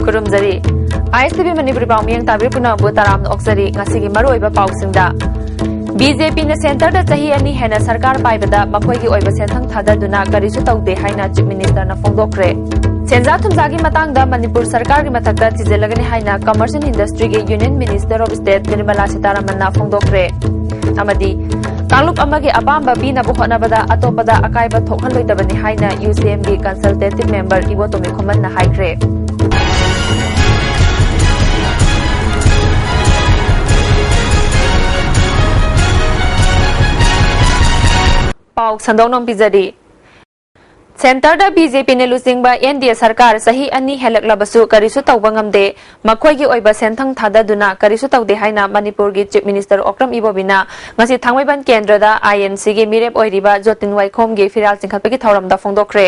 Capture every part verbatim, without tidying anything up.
ꯈꯨꯔꯨꯝꯖꯔꯤ꯫ ꯑꯥꯏ ꯑꯦꯁ T V Manipuri ꯄꯥꯎꯃꯤ ꯌꯦꯡ ꯇꯥꯕꯤꯔꯤꯕ ꯄꯨꯝꯅꯃꯛꯄꯨ ꯇꯔꯥꯝꯅ ꯑꯣꯛꯆꯔꯤ꯫ ꯉꯁꯤꯒꯤ ꯃꯔꯨꯑꯣꯏꯕ ꯄꯥꯎꯁꯤꯡꯗ, ꯕꯤ ꯖꯦ ꯄꯤꯅ ꯁꯦꯟꯇꯔꯗ ꯆꯍꯤ ꯑꯅꯤ ꯍꯦꯟꯅ ꯁꯔꯀꯥꯔ ꯄꯥꯏꯕꯗ ꯃꯈꯣꯏꯒꯤ ꯑꯣꯏꯕ ꯁꯦꯟꯊꯪ ꯊꯥꯗꯗꯨꯅ ꯀꯔꯤꯁꯨ ꯇꯧꯗꯦ ꯍꯥꯏꯅ ꯆꯤꯐ ꯃꯤꯅꯤꯁꯇꯔꯅ ꯐꯣꯡꯗꯣꯛꯈ꯭ꯔꯦ꯫ ꯁꯦꯟꯖꯥ ꯊꯨꯝꯖꯥꯒꯤ ꯃꯇꯥꯡꯗ ꯃꯅꯤꯄꯨꯔ ꯁꯔꯀꯥꯔꯒꯤ ꯃꯊꯛꯇ ꯊꯤꯖꯤꯜꯂꯒꯅꯤ ꯍꯥꯏꯅ ꯀꯃꯔꯁ ꯑꯦꯟ ꯏꯟꯗꯁꯇ꯭ꯔꯤꯒꯤ union minister of state Nirmala ꯁꯤꯇꯥꯔꯥꯃꯟꯅ ꯐꯣꯡꯗꯣꯛꯈ꯭ꯔꯦ꯫ ꯑꯃꯗꯤ ꯀꯥꯡꯂꯨꯞ ꯑꯃꯒꯤ ꯑꯄꯥꯝꯕ ꯄꯤꯅꯕ ꯍꯣꯠꯅꯕꯗ ꯑꯇꯣꯞꯄꯗ ꯑꯀꯥꯏꯕ ꯊꯣꯛꯍꯜꯂꯣꯏꯗꯕꯅꯤ ꯍꯥꯏꯅ ꯌꯨ ꯁꯤ ꯑꯦꯝꯒꯤ ꯀꯟꯁꯜꯇꯦꯇꯤꯚ ꯃꯦꯝꯕꯔ ꯏꯕꯣꯇꯣꯝꯕꯤ ꯈꯨꯃꯟꯅ ꯍꯥꯏꯈ꯭ꯔꯦ꯫ ꯄꯥꯎ ꯁꯟꯗꯣꯛꯅ ꯄꯤꯖꯔꯤ꯫ ꯁꯦꯟꯇꯔꯗ ꯕꯤ ꯖꯦ ꯄꯤꯅ ꯂꯨꯆꯤꯡꯕ ꯑꯦꯟ ꯗꯤ ꯑꯦ ꯁꯔꯀꯥꯔ ꯆꯍꯤ ꯑꯅꯤ ꯍꯦꯜꯂꯛꯂꯕꯁꯨ ꯀꯔꯤꯁꯨ ꯇꯧꯕ ꯉꯝꯗꯦ꯫ ꯃꯈꯣꯏꯒꯤ ꯑꯣꯏꯕ ꯁꯦꯟꯊꯪ ꯊꯥꯗꯗꯨꯅ ꯀꯔꯤꯁꯨ ꯇꯧꯗꯦ ꯍꯥꯏꯅ ꯃꯅꯤꯄꯨꯔꯒꯤ ꯆꯤꯐ ꯃꯤꯅꯤꯁꯇꯔ ꯑꯣꯀ꯭ꯔꯝ ꯏꯕꯣꯕꯤꯅ ꯉꯁꯤ ꯊꯥꯡꯃꯩꯕꯟ ꯀꯦꯟꯗ꯭ꯔꯗ ꯑꯥꯏ ꯑꯦꯟ ꯁꯤꯒꯤ ꯃꯤꯔꯦꯞ ꯑꯣꯏꯔꯤꯕ ꯖꯣꯇꯤꯟ ꯋꯥꯏꯈꯣꯝꯒꯤ ꯐꯤꯔꯥꯜ ꯆꯤꯡꯈꯠꯄꯒꯤ ꯊꯧꯔꯝꯗ ꯐꯣꯡꯗꯣꯛꯈ꯭ꯔꯦ꯫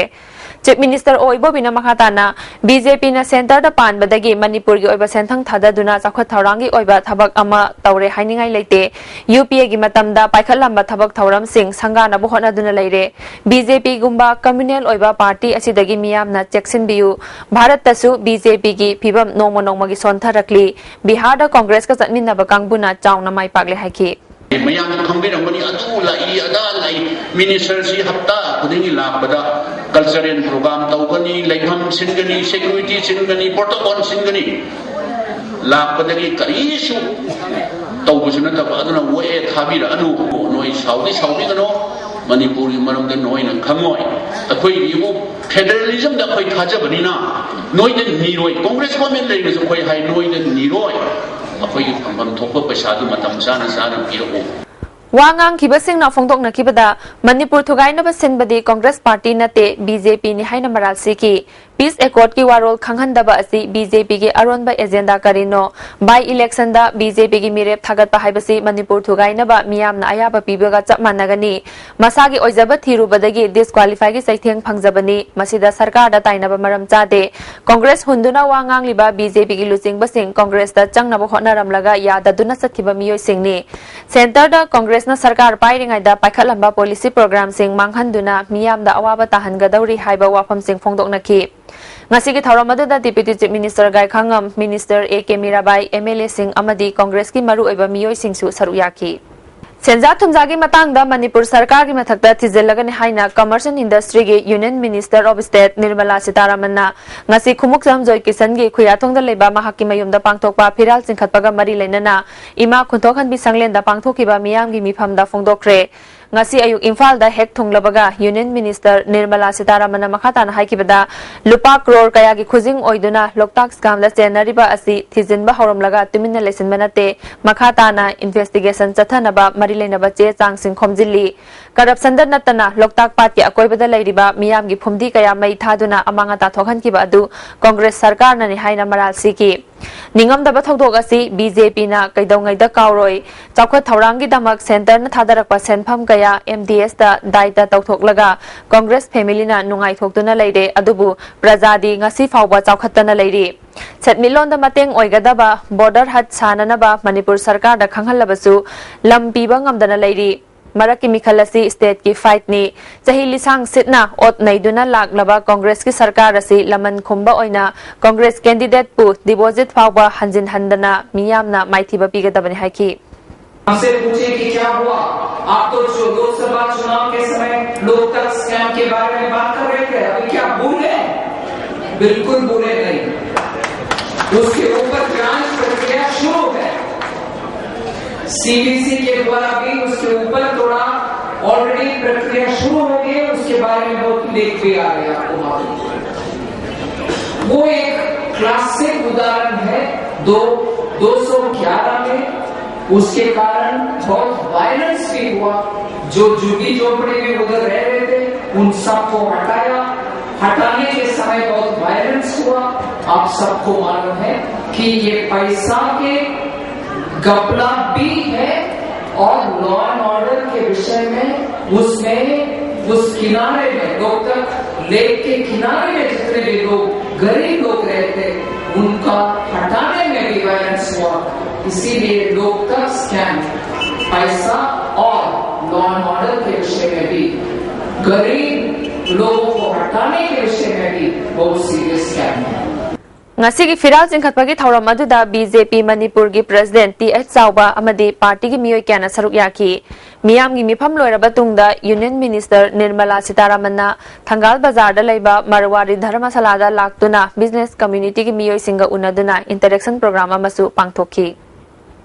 ꯆꯤꯐ ꯃꯤꯅꯤꯁꯇꯔ ꯑꯣ ꯏꯕꯣꯕꯤꯅ ꯃꯈꯥ ꯇꯥꯅ, ꯕꯤ ꯖꯦ ꯄꯤꯅ ꯁꯦꯟꯇꯔꯗ ꯄꯥꯟꯕꯗꯒꯤ ꯃꯅꯤꯄꯨꯔꯒꯤ ꯑꯣꯏꯕ ꯁꯦꯟꯊꯪ ꯊꯥꯗꯗꯨꯅ ꯆꯥꯎꯈꯠ ꯊꯧꯔꯥꯡꯒꯤ ꯑꯣꯏꯕ ꯊꯕꯛ ꯑꯃ ꯇꯧꯔꯦ ꯍꯥꯏꯅꯤꯡꯉꯥꯏ ꯂꯩꯇꯦ꯫ ꯌꯨ ꯄꯤ ꯑꯦꯒꯤ ꯃꯇꯝꯗ ꯄꯥꯏꯈꯠꯂꯝꯕ ꯊꯕꯛ ꯊꯧꯔꯝꯁꯤꯡ ꯁꯪꯒꯥꯅꯕ ꯍꯣꯠꯅꯗꯨꯅ ꯂꯩꯔꯦ꯫ ꯕꯤ ꯖꯦ ꯄꯤꯒꯨꯝꯕ ꯀꯝꯃ꯭ꯌꯨꯅꯦꯜ ꯑꯣꯏꯕ ꯄꯥꯔꯇꯤ ꯑꯁꯤꯗꯒꯤ ꯃꯤꯌꯥꯝꯅ ꯆꯦꯛꯁꯤꯟꯕꯤꯌꯨ꯫ ꯚꯥꯔꯠꯇꯁꯨ ꯕꯤ ꯖꯦ ꯄꯤꯒꯤ ꯐꯤꯕꯝ ꯅꯣꯡꯃ ꯅꯣꯡꯃꯒꯤ ꯁꯣꯟꯊꯔꯛꯂꯤ꯫ ꯕꯤꯍꯥꯔꯗ ꯀꯣꯡꯒ꯭ꯔꯦꯁꯀ ꯆꯠꯃꯤꯟꯅꯕ ꯀꯥꯡꯕꯨꯅ ꯆꯥꯎꯅ ꯃꯥꯏ ꯄꯥꯛꯂꯦ ꯍꯥꯏꯈꯤ꯫ ꯃꯌꯥꯝꯅ ꯈꯪꯕꯤꯔꯝꯒꯅꯤ, ꯑꯗꯨ ꯂꯥꯛꯏ, ꯑꯗꯥ ꯂꯥꯛꯏ, ꯃꯤꯅꯤꯁꯇꯔꯁꯤ ꯍꯞꯇꯥ ꯈꯨꯗꯤꯡꯒꯤ ꯂꯥꯛꯄꯗ ꯀꯜꯆꯔꯦꯜ ꯄ꯭ꯔꯣꯒ꯭ꯔꯥꯝ ꯇꯧꯒꯅꯤ, ꯂꯩꯐꯝ ꯁꯤꯟꯒꯅꯤ, ꯁꯦꯀ꯭ꯌꯨꯔꯤꯇꯤ ꯁꯤꯟꯒꯅꯤ, ꯄ꯭ꯔꯣꯇꯣꯀꯣꯜ ꯁꯤꯟꯒꯅꯤ꯫ ꯂꯥꯛꯄꯗꯒꯤ ꯀꯔꯤꯁꯨ ꯇꯧꯕꯁꯨ ꯅꯠꯇꯕ, ꯑꯗꯨꯅ ꯋꯦ ꯊꯥꯕꯤꯔꯛꯑꯅꯨ꯫ ꯅꯣꯏ ꯁꯥꯎꯗꯤ ꯁꯥꯎꯕꯤꯒꯅꯨ, ꯃꯅꯤꯄꯨꯔꯒꯤ ꯃꯔꯝꯗ ꯅꯣꯏꯅ ꯈꯪꯉꯣꯏ꯫ ꯑꯩꯈꯣꯏꯒꯤꯕꯨ ꯐꯦꯗꯔꯦꯂꯤꯖꯝꯗ ꯑꯩꯈꯣꯏ ꯊꯥꯖꯕꯅꯤꯅ ꯅꯣꯏꯗ ꯅꯤꯔꯣꯏ꯫ ꯀꯣꯡꯒ꯭ꯔꯦꯁ ꯒꯣꯔꯃꯦꯟ ꯂꯩꯔꯁꯨ ꯑꯩꯈꯣꯏ ꯍꯥꯏ, ꯅꯣꯏꯗ ꯅꯤꯔꯣꯏ꯫ ꯑꯩꯈꯣꯏꯒꯤ ꯐꯪꯐꯝ ꯊꯣꯛꯄ ꯄꯩꯁꯥꯗꯨ ꯃꯇꯝ ꯆꯥꯅ ꯆꯥꯅ ꯄꯤꯔꯛꯎ꯫ ꯋꯥ ꯉꯥꯡꯈꯤꯕꯁꯤꯡꯅ ꯐꯣꯡꯗꯣꯛꯅꯈꯤꯕꯗ, ꯃꯅꯤꯄꯨꯔ ꯊꯨꯒꯥꯏꯅꯕ ꯁꯤꯟꯕꯗꯤ ꯀꯣꯡꯒ꯭ꯔꯦꯁ ꯄꯥꯔꯇꯤ ꯅꯠꯇꯦ, ꯕꯤ ꯖꯦ ꯄꯤꯅꯤ ꯍꯥꯏꯅ ꯃꯔꯥꯜ ꯁꯤꯈꯤ꯫ ꯄꯤꯁ ꯑꯦꯀꯣꯔꯗꯀꯤ ꯋꯥꯔꯣꯜ ꯈꯪꯍꯟꯗꯕ ꯑꯁꯤ ꯕꯤ ꯖꯦ ꯄꯤꯒꯤ ꯑꯔꯣꯟꯕ ꯑꯦꯖꯦꯟꯗꯥ ꯀꯔꯤꯅꯣ? ꯕꯥꯏ ꯏꯂꯦꯛꯁꯟꯗ ꯕꯤ ꯖꯦ ꯄꯤꯒꯤ ꯃꯤꯔꯦꯞ ꯊꯥꯒꯠꯄ ꯍꯥꯏꯕꯁꯤ ꯃꯅꯤꯄꯨꯔ ꯊꯨꯒꯥꯏꯅꯕ ꯃꯤꯌꯥꯝꯅ ꯑꯌꯥꯕ ꯄꯤꯕꯒ ꯆꯞ ꯃꯥꯟꯅꯒꯅꯤ꯫ ꯃꯁꯥꯒꯤ ꯑꯣꯏꯖꯕ ꯊꯤꯔꯨꯕꯗꯒꯤ ꯗꯤꯁꯀ꯭ꯋꯥꯂꯤꯐꯥꯏꯒꯤ ꯆꯩꯊꯦꯡ ꯐꯪꯖꯕꯅꯤ꯫ ꯃꯁꯤꯗ ꯁꯔꯀꯥꯔꯗ ꯇꯥꯏꯅꯕ ꯃꯔꯝ ꯆꯥꯗꯦ꯫ ꯀꯣꯡꯒ꯭ꯔꯦꯁ ꯍꯨꯟꯗꯨꯅ ꯋꯥ ꯉꯥꯡꯂꯤꯕ ꯕꯤ ꯖꯦ ꯄꯤꯒꯤ ꯂꯨꯆꯤꯡꯕꯁꯤꯡ ꯀꯣꯡꯒ꯭ꯔꯦꯁꯇ ꯆꯪꯅꯕ ꯍꯣꯠꯅꯔꯝꯂꯒ ꯌꯥꯗꯗꯨꯅ ꯆꯠꯈꯤꯕ ꯃꯤꯑꯣꯏꯁꯤꯡꯅꯤ꯫ ꯁꯦꯟꯇꯔꯗ ꯀꯣꯡꯒ꯭ꯔꯦꯁ ꯀꯪꯒ꯭ꯔꯦꯁꯅ ꯁꯔꯀꯥꯔ ꯄꯥꯏꯔꯤꯉꯩꯗ ꯄꯥꯏꯈꯠꯂꯝꯕ ꯄꯣꯂꯤꯁꯤ ꯄ꯭ꯔꯣꯒ꯭ꯔꯥꯝꯁꯤꯡ ꯃꯥꯡꯍꯟꯗꯨꯅ ꯃꯤꯌꯥꯝꯗ ꯑꯋꯥꯕ ꯇꯥꯍꯟꯒꯗꯧꯔꯤ ꯍꯥꯏꯕ ꯋꯥꯐꯝꯁꯤꯡ ꯐꯣꯡꯗꯣꯛꯅꯈꯤ꯫ ꯉꯁꯤꯒꯤ ꯊꯧꯔꯝ ꯑꯗꯨꯗ Deputy Chief Minister ꯒꯥꯏꯈꯥꯉꯝ, Minister A K Mirabai, M L A ꯁꯤꯡ ꯑꯃꯗꯤ ꯀꯪꯒ꯭ꯔꯦꯁꯀꯤ ꯃꯔꯨꯑꯣꯏꯕ ꯃꯤꯑꯣꯏꯁꯤꯡꯁꯨ ꯁꯔꯨꯛ ꯌꯥꯈꯤ꯫ ꯁꯦꯟꯖꯥ ꯊꯨꯝꯖꯥꯒꯤ ꯃꯇꯥꯡꯗ ꯃꯅꯤꯄꯨꯔ ꯁꯔꯀꯥꯔꯒꯤ ꯃꯊꯛꯇ ꯊꯤꯖꯤꯜꯂꯒꯅꯤ ꯍꯥꯏꯅ Commerce and Industry ꯒꯤ Union Minister of State Nirmala ꯁꯤꯇꯥꯔꯥꯃꯟꯅ ꯉꯁꯤ ꯈꯨꯃꯨꯛꯆꯝ ꯖꯣꯏ ꯀꯤꯁꯟꯒꯤ ꯈꯨꯌꯥꯊꯣꯡꯗ ꯂꯩꯕ ꯃꯍꯥꯛꯀꯤ ꯃꯌꯨꯝꯗ ꯄꯥꯡꯊꯣꯛꯄ ꯐꯤꯔꯥꯜ ꯆꯤꯡꯈꯠꯄꯒ ꯃꯔꯤ ꯂꯩꯅꯅ ꯏꯃꯥ ꯈꯨꯟꯊꯣꯛꯍꯟꯕꯤ ꯁꯪꯂꯦꯟꯗ ꯄꯥꯡꯊꯣꯛꯈꯤꯕ ꯃꯤꯌꯥꯝꯒꯤ ꯃꯤꯐꯝꯗ ꯐꯣꯡꯗꯣꯛꯈ꯭ꯔꯦ꯫ ꯉꯁꯤ ꯑꯌꯨꯛ ꯏꯝꯐꯥꯜꯗ ꯍꯦꯛ ꯊꯨꯡꯂꯕꯒ Union Minister ꯅꯤꯔꯃꯂꯥ ꯁꯤꯇꯥꯔꯥꯃꯟꯅ ꯃꯈꯥ ꯇꯥꯅ ꯍꯥꯏꯈꯤꯕꯗ, ꯂꯨꯄꯥ ꯀ꯭ꯔꯣꯔ ꯀꯌꯥꯒꯤ ꯈꯨꯖꯤꯡ ꯑꯣꯏꯗꯨꯅ ꯂꯣꯛꯇꯥꯛ scam ꯗ ꯆꯦꯟꯅꯔꯤꯕ ꯑꯁꯤ ꯊꯤꯖꯤꯟꯕ ꯍꯧꯔꯝꯂꯒ ꯇꯨꯃꯤꯟꯅ ꯂꯩꯁꯤꯟꯕ ꯅꯠꯇꯦ, ꯃꯈꯥ ꯇꯥꯅ investigation ꯆꯠꯊꯅꯕ ꯃꯔꯤ ꯂꯩꯅꯕ ꯆꯦ ꯆꯥꯡꯁꯤꯡ ꯈꯣꯝꯖꯤꯜꯂꯤ꯫ Corruption ꯗ ꯅꯠꯇꯅ ꯂꯣꯛꯇꯥꯛ ꯄꯥꯠꯀꯤ ꯑꯀꯣꯏꯕꯗ ꯂꯩꯔꯤꯕ ꯃꯤꯌꯥꯝꯒꯤ ꯐꯨꯝꯗꯤ ꯀꯌꯥ ꯃꯩ ꯊꯥꯗꯨꯅ ꯑꯃꯥꯡ ꯑꯇꯥ ꯊꯣꯛꯍꯟꯈꯤꯕ ꯑꯗꯨ ꯀꯪꯒ꯭ꯔꯦꯁ ꯁꯔꯀꯥꯔꯅꯅꯤ ꯍꯥꯏꯅ ꯃꯔꯥꯜ ꯁꯤꯈꯤ꯫ ꯅꯤꯡꯉꯝꯗꯕ ꯊꯧꯗꯣꯛ ꯑꯁꯤ B J P ꯅ ꯀꯩꯗꯧꯉꯩꯗ ꯀꯥꯎꯔꯣꯏ꯫ ꯆꯥꯎꯈꯠ ꯊꯧꯔꯥꯡꯒꯤꯗꯃꯛ centre ꯅ ꯊꯥꯗꯔꯛꯄ ꯁꯦꯟꯐꯝ ꯀꯌꯥ M D S ꯇ ꯗꯥꯏꯇ ꯇꯧꯊꯣꯛꯂꯒ ꯀꯪꯒ꯭ꯔꯦꯁ family ꯅ ꯅꯨꯡꯉꯥꯏꯊꯣꯛꯇꯨꯅ ꯂꯩꯔꯦ, ꯑꯗꯨꯕꯨ ꯄ꯭ꯔꯖꯥꯗꯤ ꯉꯁꯤ ꯐꯥꯎꯕ ꯆꯥꯎꯈꯠꯇꯅ ꯂꯩꯔꯤ꯫ ꯁꯦꯟꯃꯤꯠꯂꯣꯟꯗ ꯃꯇꯦꯡ ꯑꯣꯏꯒꯗꯕ border hut ꯁꯥꯅꯅꯕ ꯃꯅꯤꯄꯨꯔ ꯁꯔꯀꯥꯔꯗ ꯈꯪꯍꯜꯂꯕꯁꯨ ꯂꯝ ꯄꯤꯕ ꯉꯝꯗꯅ ꯂꯩꯔꯤ꯫ ꯃꯔꯛꯀꯤ ꯃꯤꯈꯜ ꯑꯁꯤ state ꯀꯤ fight ꯅꯤ꯫ ꯆꯍꯤ ꯂꯤꯁꯥꯡ ꯁꯤꯠꯅ ꯑꯣꯠ ꯅꯩꯗꯨꯅ ꯂꯥꯛꯂꯕ ꯀꯪꯒ꯭ꯔꯦꯁꯀꯤ ꯁꯔꯀꯥꯔ ꯑꯁꯤ ꯂꯃꯟ ꯈꯨꯝꯕ ꯑꯣꯏꯅ ꯀꯪꯒ꯭ꯔꯦꯁ candidate ꯄꯨ deposit ꯐꯥꯎꯕ ꯍꯟꯖꯤꯟ ꯍꯟꯗꯅ ꯃꯤꯌꯥꯝꯅ ꯃꯥꯏꯊꯤꯕ ꯄꯤꯒꯗꯕꯅꯤ ꯍꯥꯏꯈꯤ꯫ हमसे पूछे कि क्या हुआ, आप तो जो लोकसभा चुनाव के समय लोकतक scam के बारे में बात कर रहे थे, अभी क्या भूल गए? बिल्कुल भूले नहीं। उसके ऊपर जांच प्रक्रिया शुरू है। C V C के द्वारा भी उसके ऊपर थोड़ा already प्रक्रिया शुरू हो गई है, उसके बारे में बहुत लेख भी आ गया आपको मालूम। वो एक classic उदाहरण है, दो, दो सौ ग्यारह में उसके कारण बहुत violence भी हुआ। जो झुग्गी झोपड़ी में उधर रह रहे थे, उन सबको हटाया। हटाने के समय बहुत violence हुआ। आप सबको मालूम है कि ये पैसा के घपला भी है और law and order के विषय में उसमें, उस किनारे में, लोकतक lake के किनारे में जितने भी लोग, गरीब लोग रहते, उनका हटाने में भी violence हुआ। इसीलिए लोकतक scam, पैसा लॉ एंड ऑर्डर के विषय में भी, गरीब लोगों को हटाने के विषय में भी बहुत सीरियस स्टेप है। ꯉꯁꯤꯒꯤ ꯐꯤꯔꯥꯜ ꯆꯤꯡꯈꯠꯄꯒꯤ ꯊꯧꯔꯝ ꯑꯗꯨꯗ ꯕꯤ ꯖꯦ ꯄꯤ ꯃꯅꯤꯄꯨꯔꯒꯤ ꯄ꯭ꯔꯦꯁꯤꯗꯦꯟꯠ ꯇꯤ ꯑꯩꯆ ꯆꯥꯎꯕ ꯑꯃꯗꯤ ꯄꯥꯔꯇꯤꯒꯤ ꯃꯤꯑꯣꯏ ꯀꯌꯥꯅ ꯁꯔꯨꯛ ꯌꯥꯈꯤ꯫ ꯃꯤꯌꯥꯝꯒꯤ ꯃꯤꯐꯝ ꯂꯣꯏꯔꯕ ꯇꯨꯡꯗ ꯌꯨꯅꯤꯌꯟ ꯃꯤꯅꯤꯁꯇꯔ ꯅꯤꯔꯃꯂꯥ ꯁꯤꯇꯥꯔꯥꯃꯟꯅ ꯊꯪꯒꯥꯜ ꯕꯖꯥꯔꯗ ꯂꯩꯕ ꯃꯔꯋꯥꯔꯤ ꯙꯔꯃꯁꯥꯂꯥꯗ ꯂꯥꯛꯇꯨꯅ ꯕꯤꯖꯤꯅꯦꯁ ꯀꯝꯃ꯭ꯌꯨꯅꯤꯇꯤꯒꯤ ꯃꯤꯑꯣꯏꯁꯤꯡꯒ ꯎꯅꯗꯨꯅ ꯏꯟꯇꯔꯦꯛꯁꯟ ꯄ꯭ꯔꯣꯒ꯭ꯔꯥꯝ ꯑꯃꯁꯨ ꯄꯥꯡꯊꯣꯛꯈꯤ꯫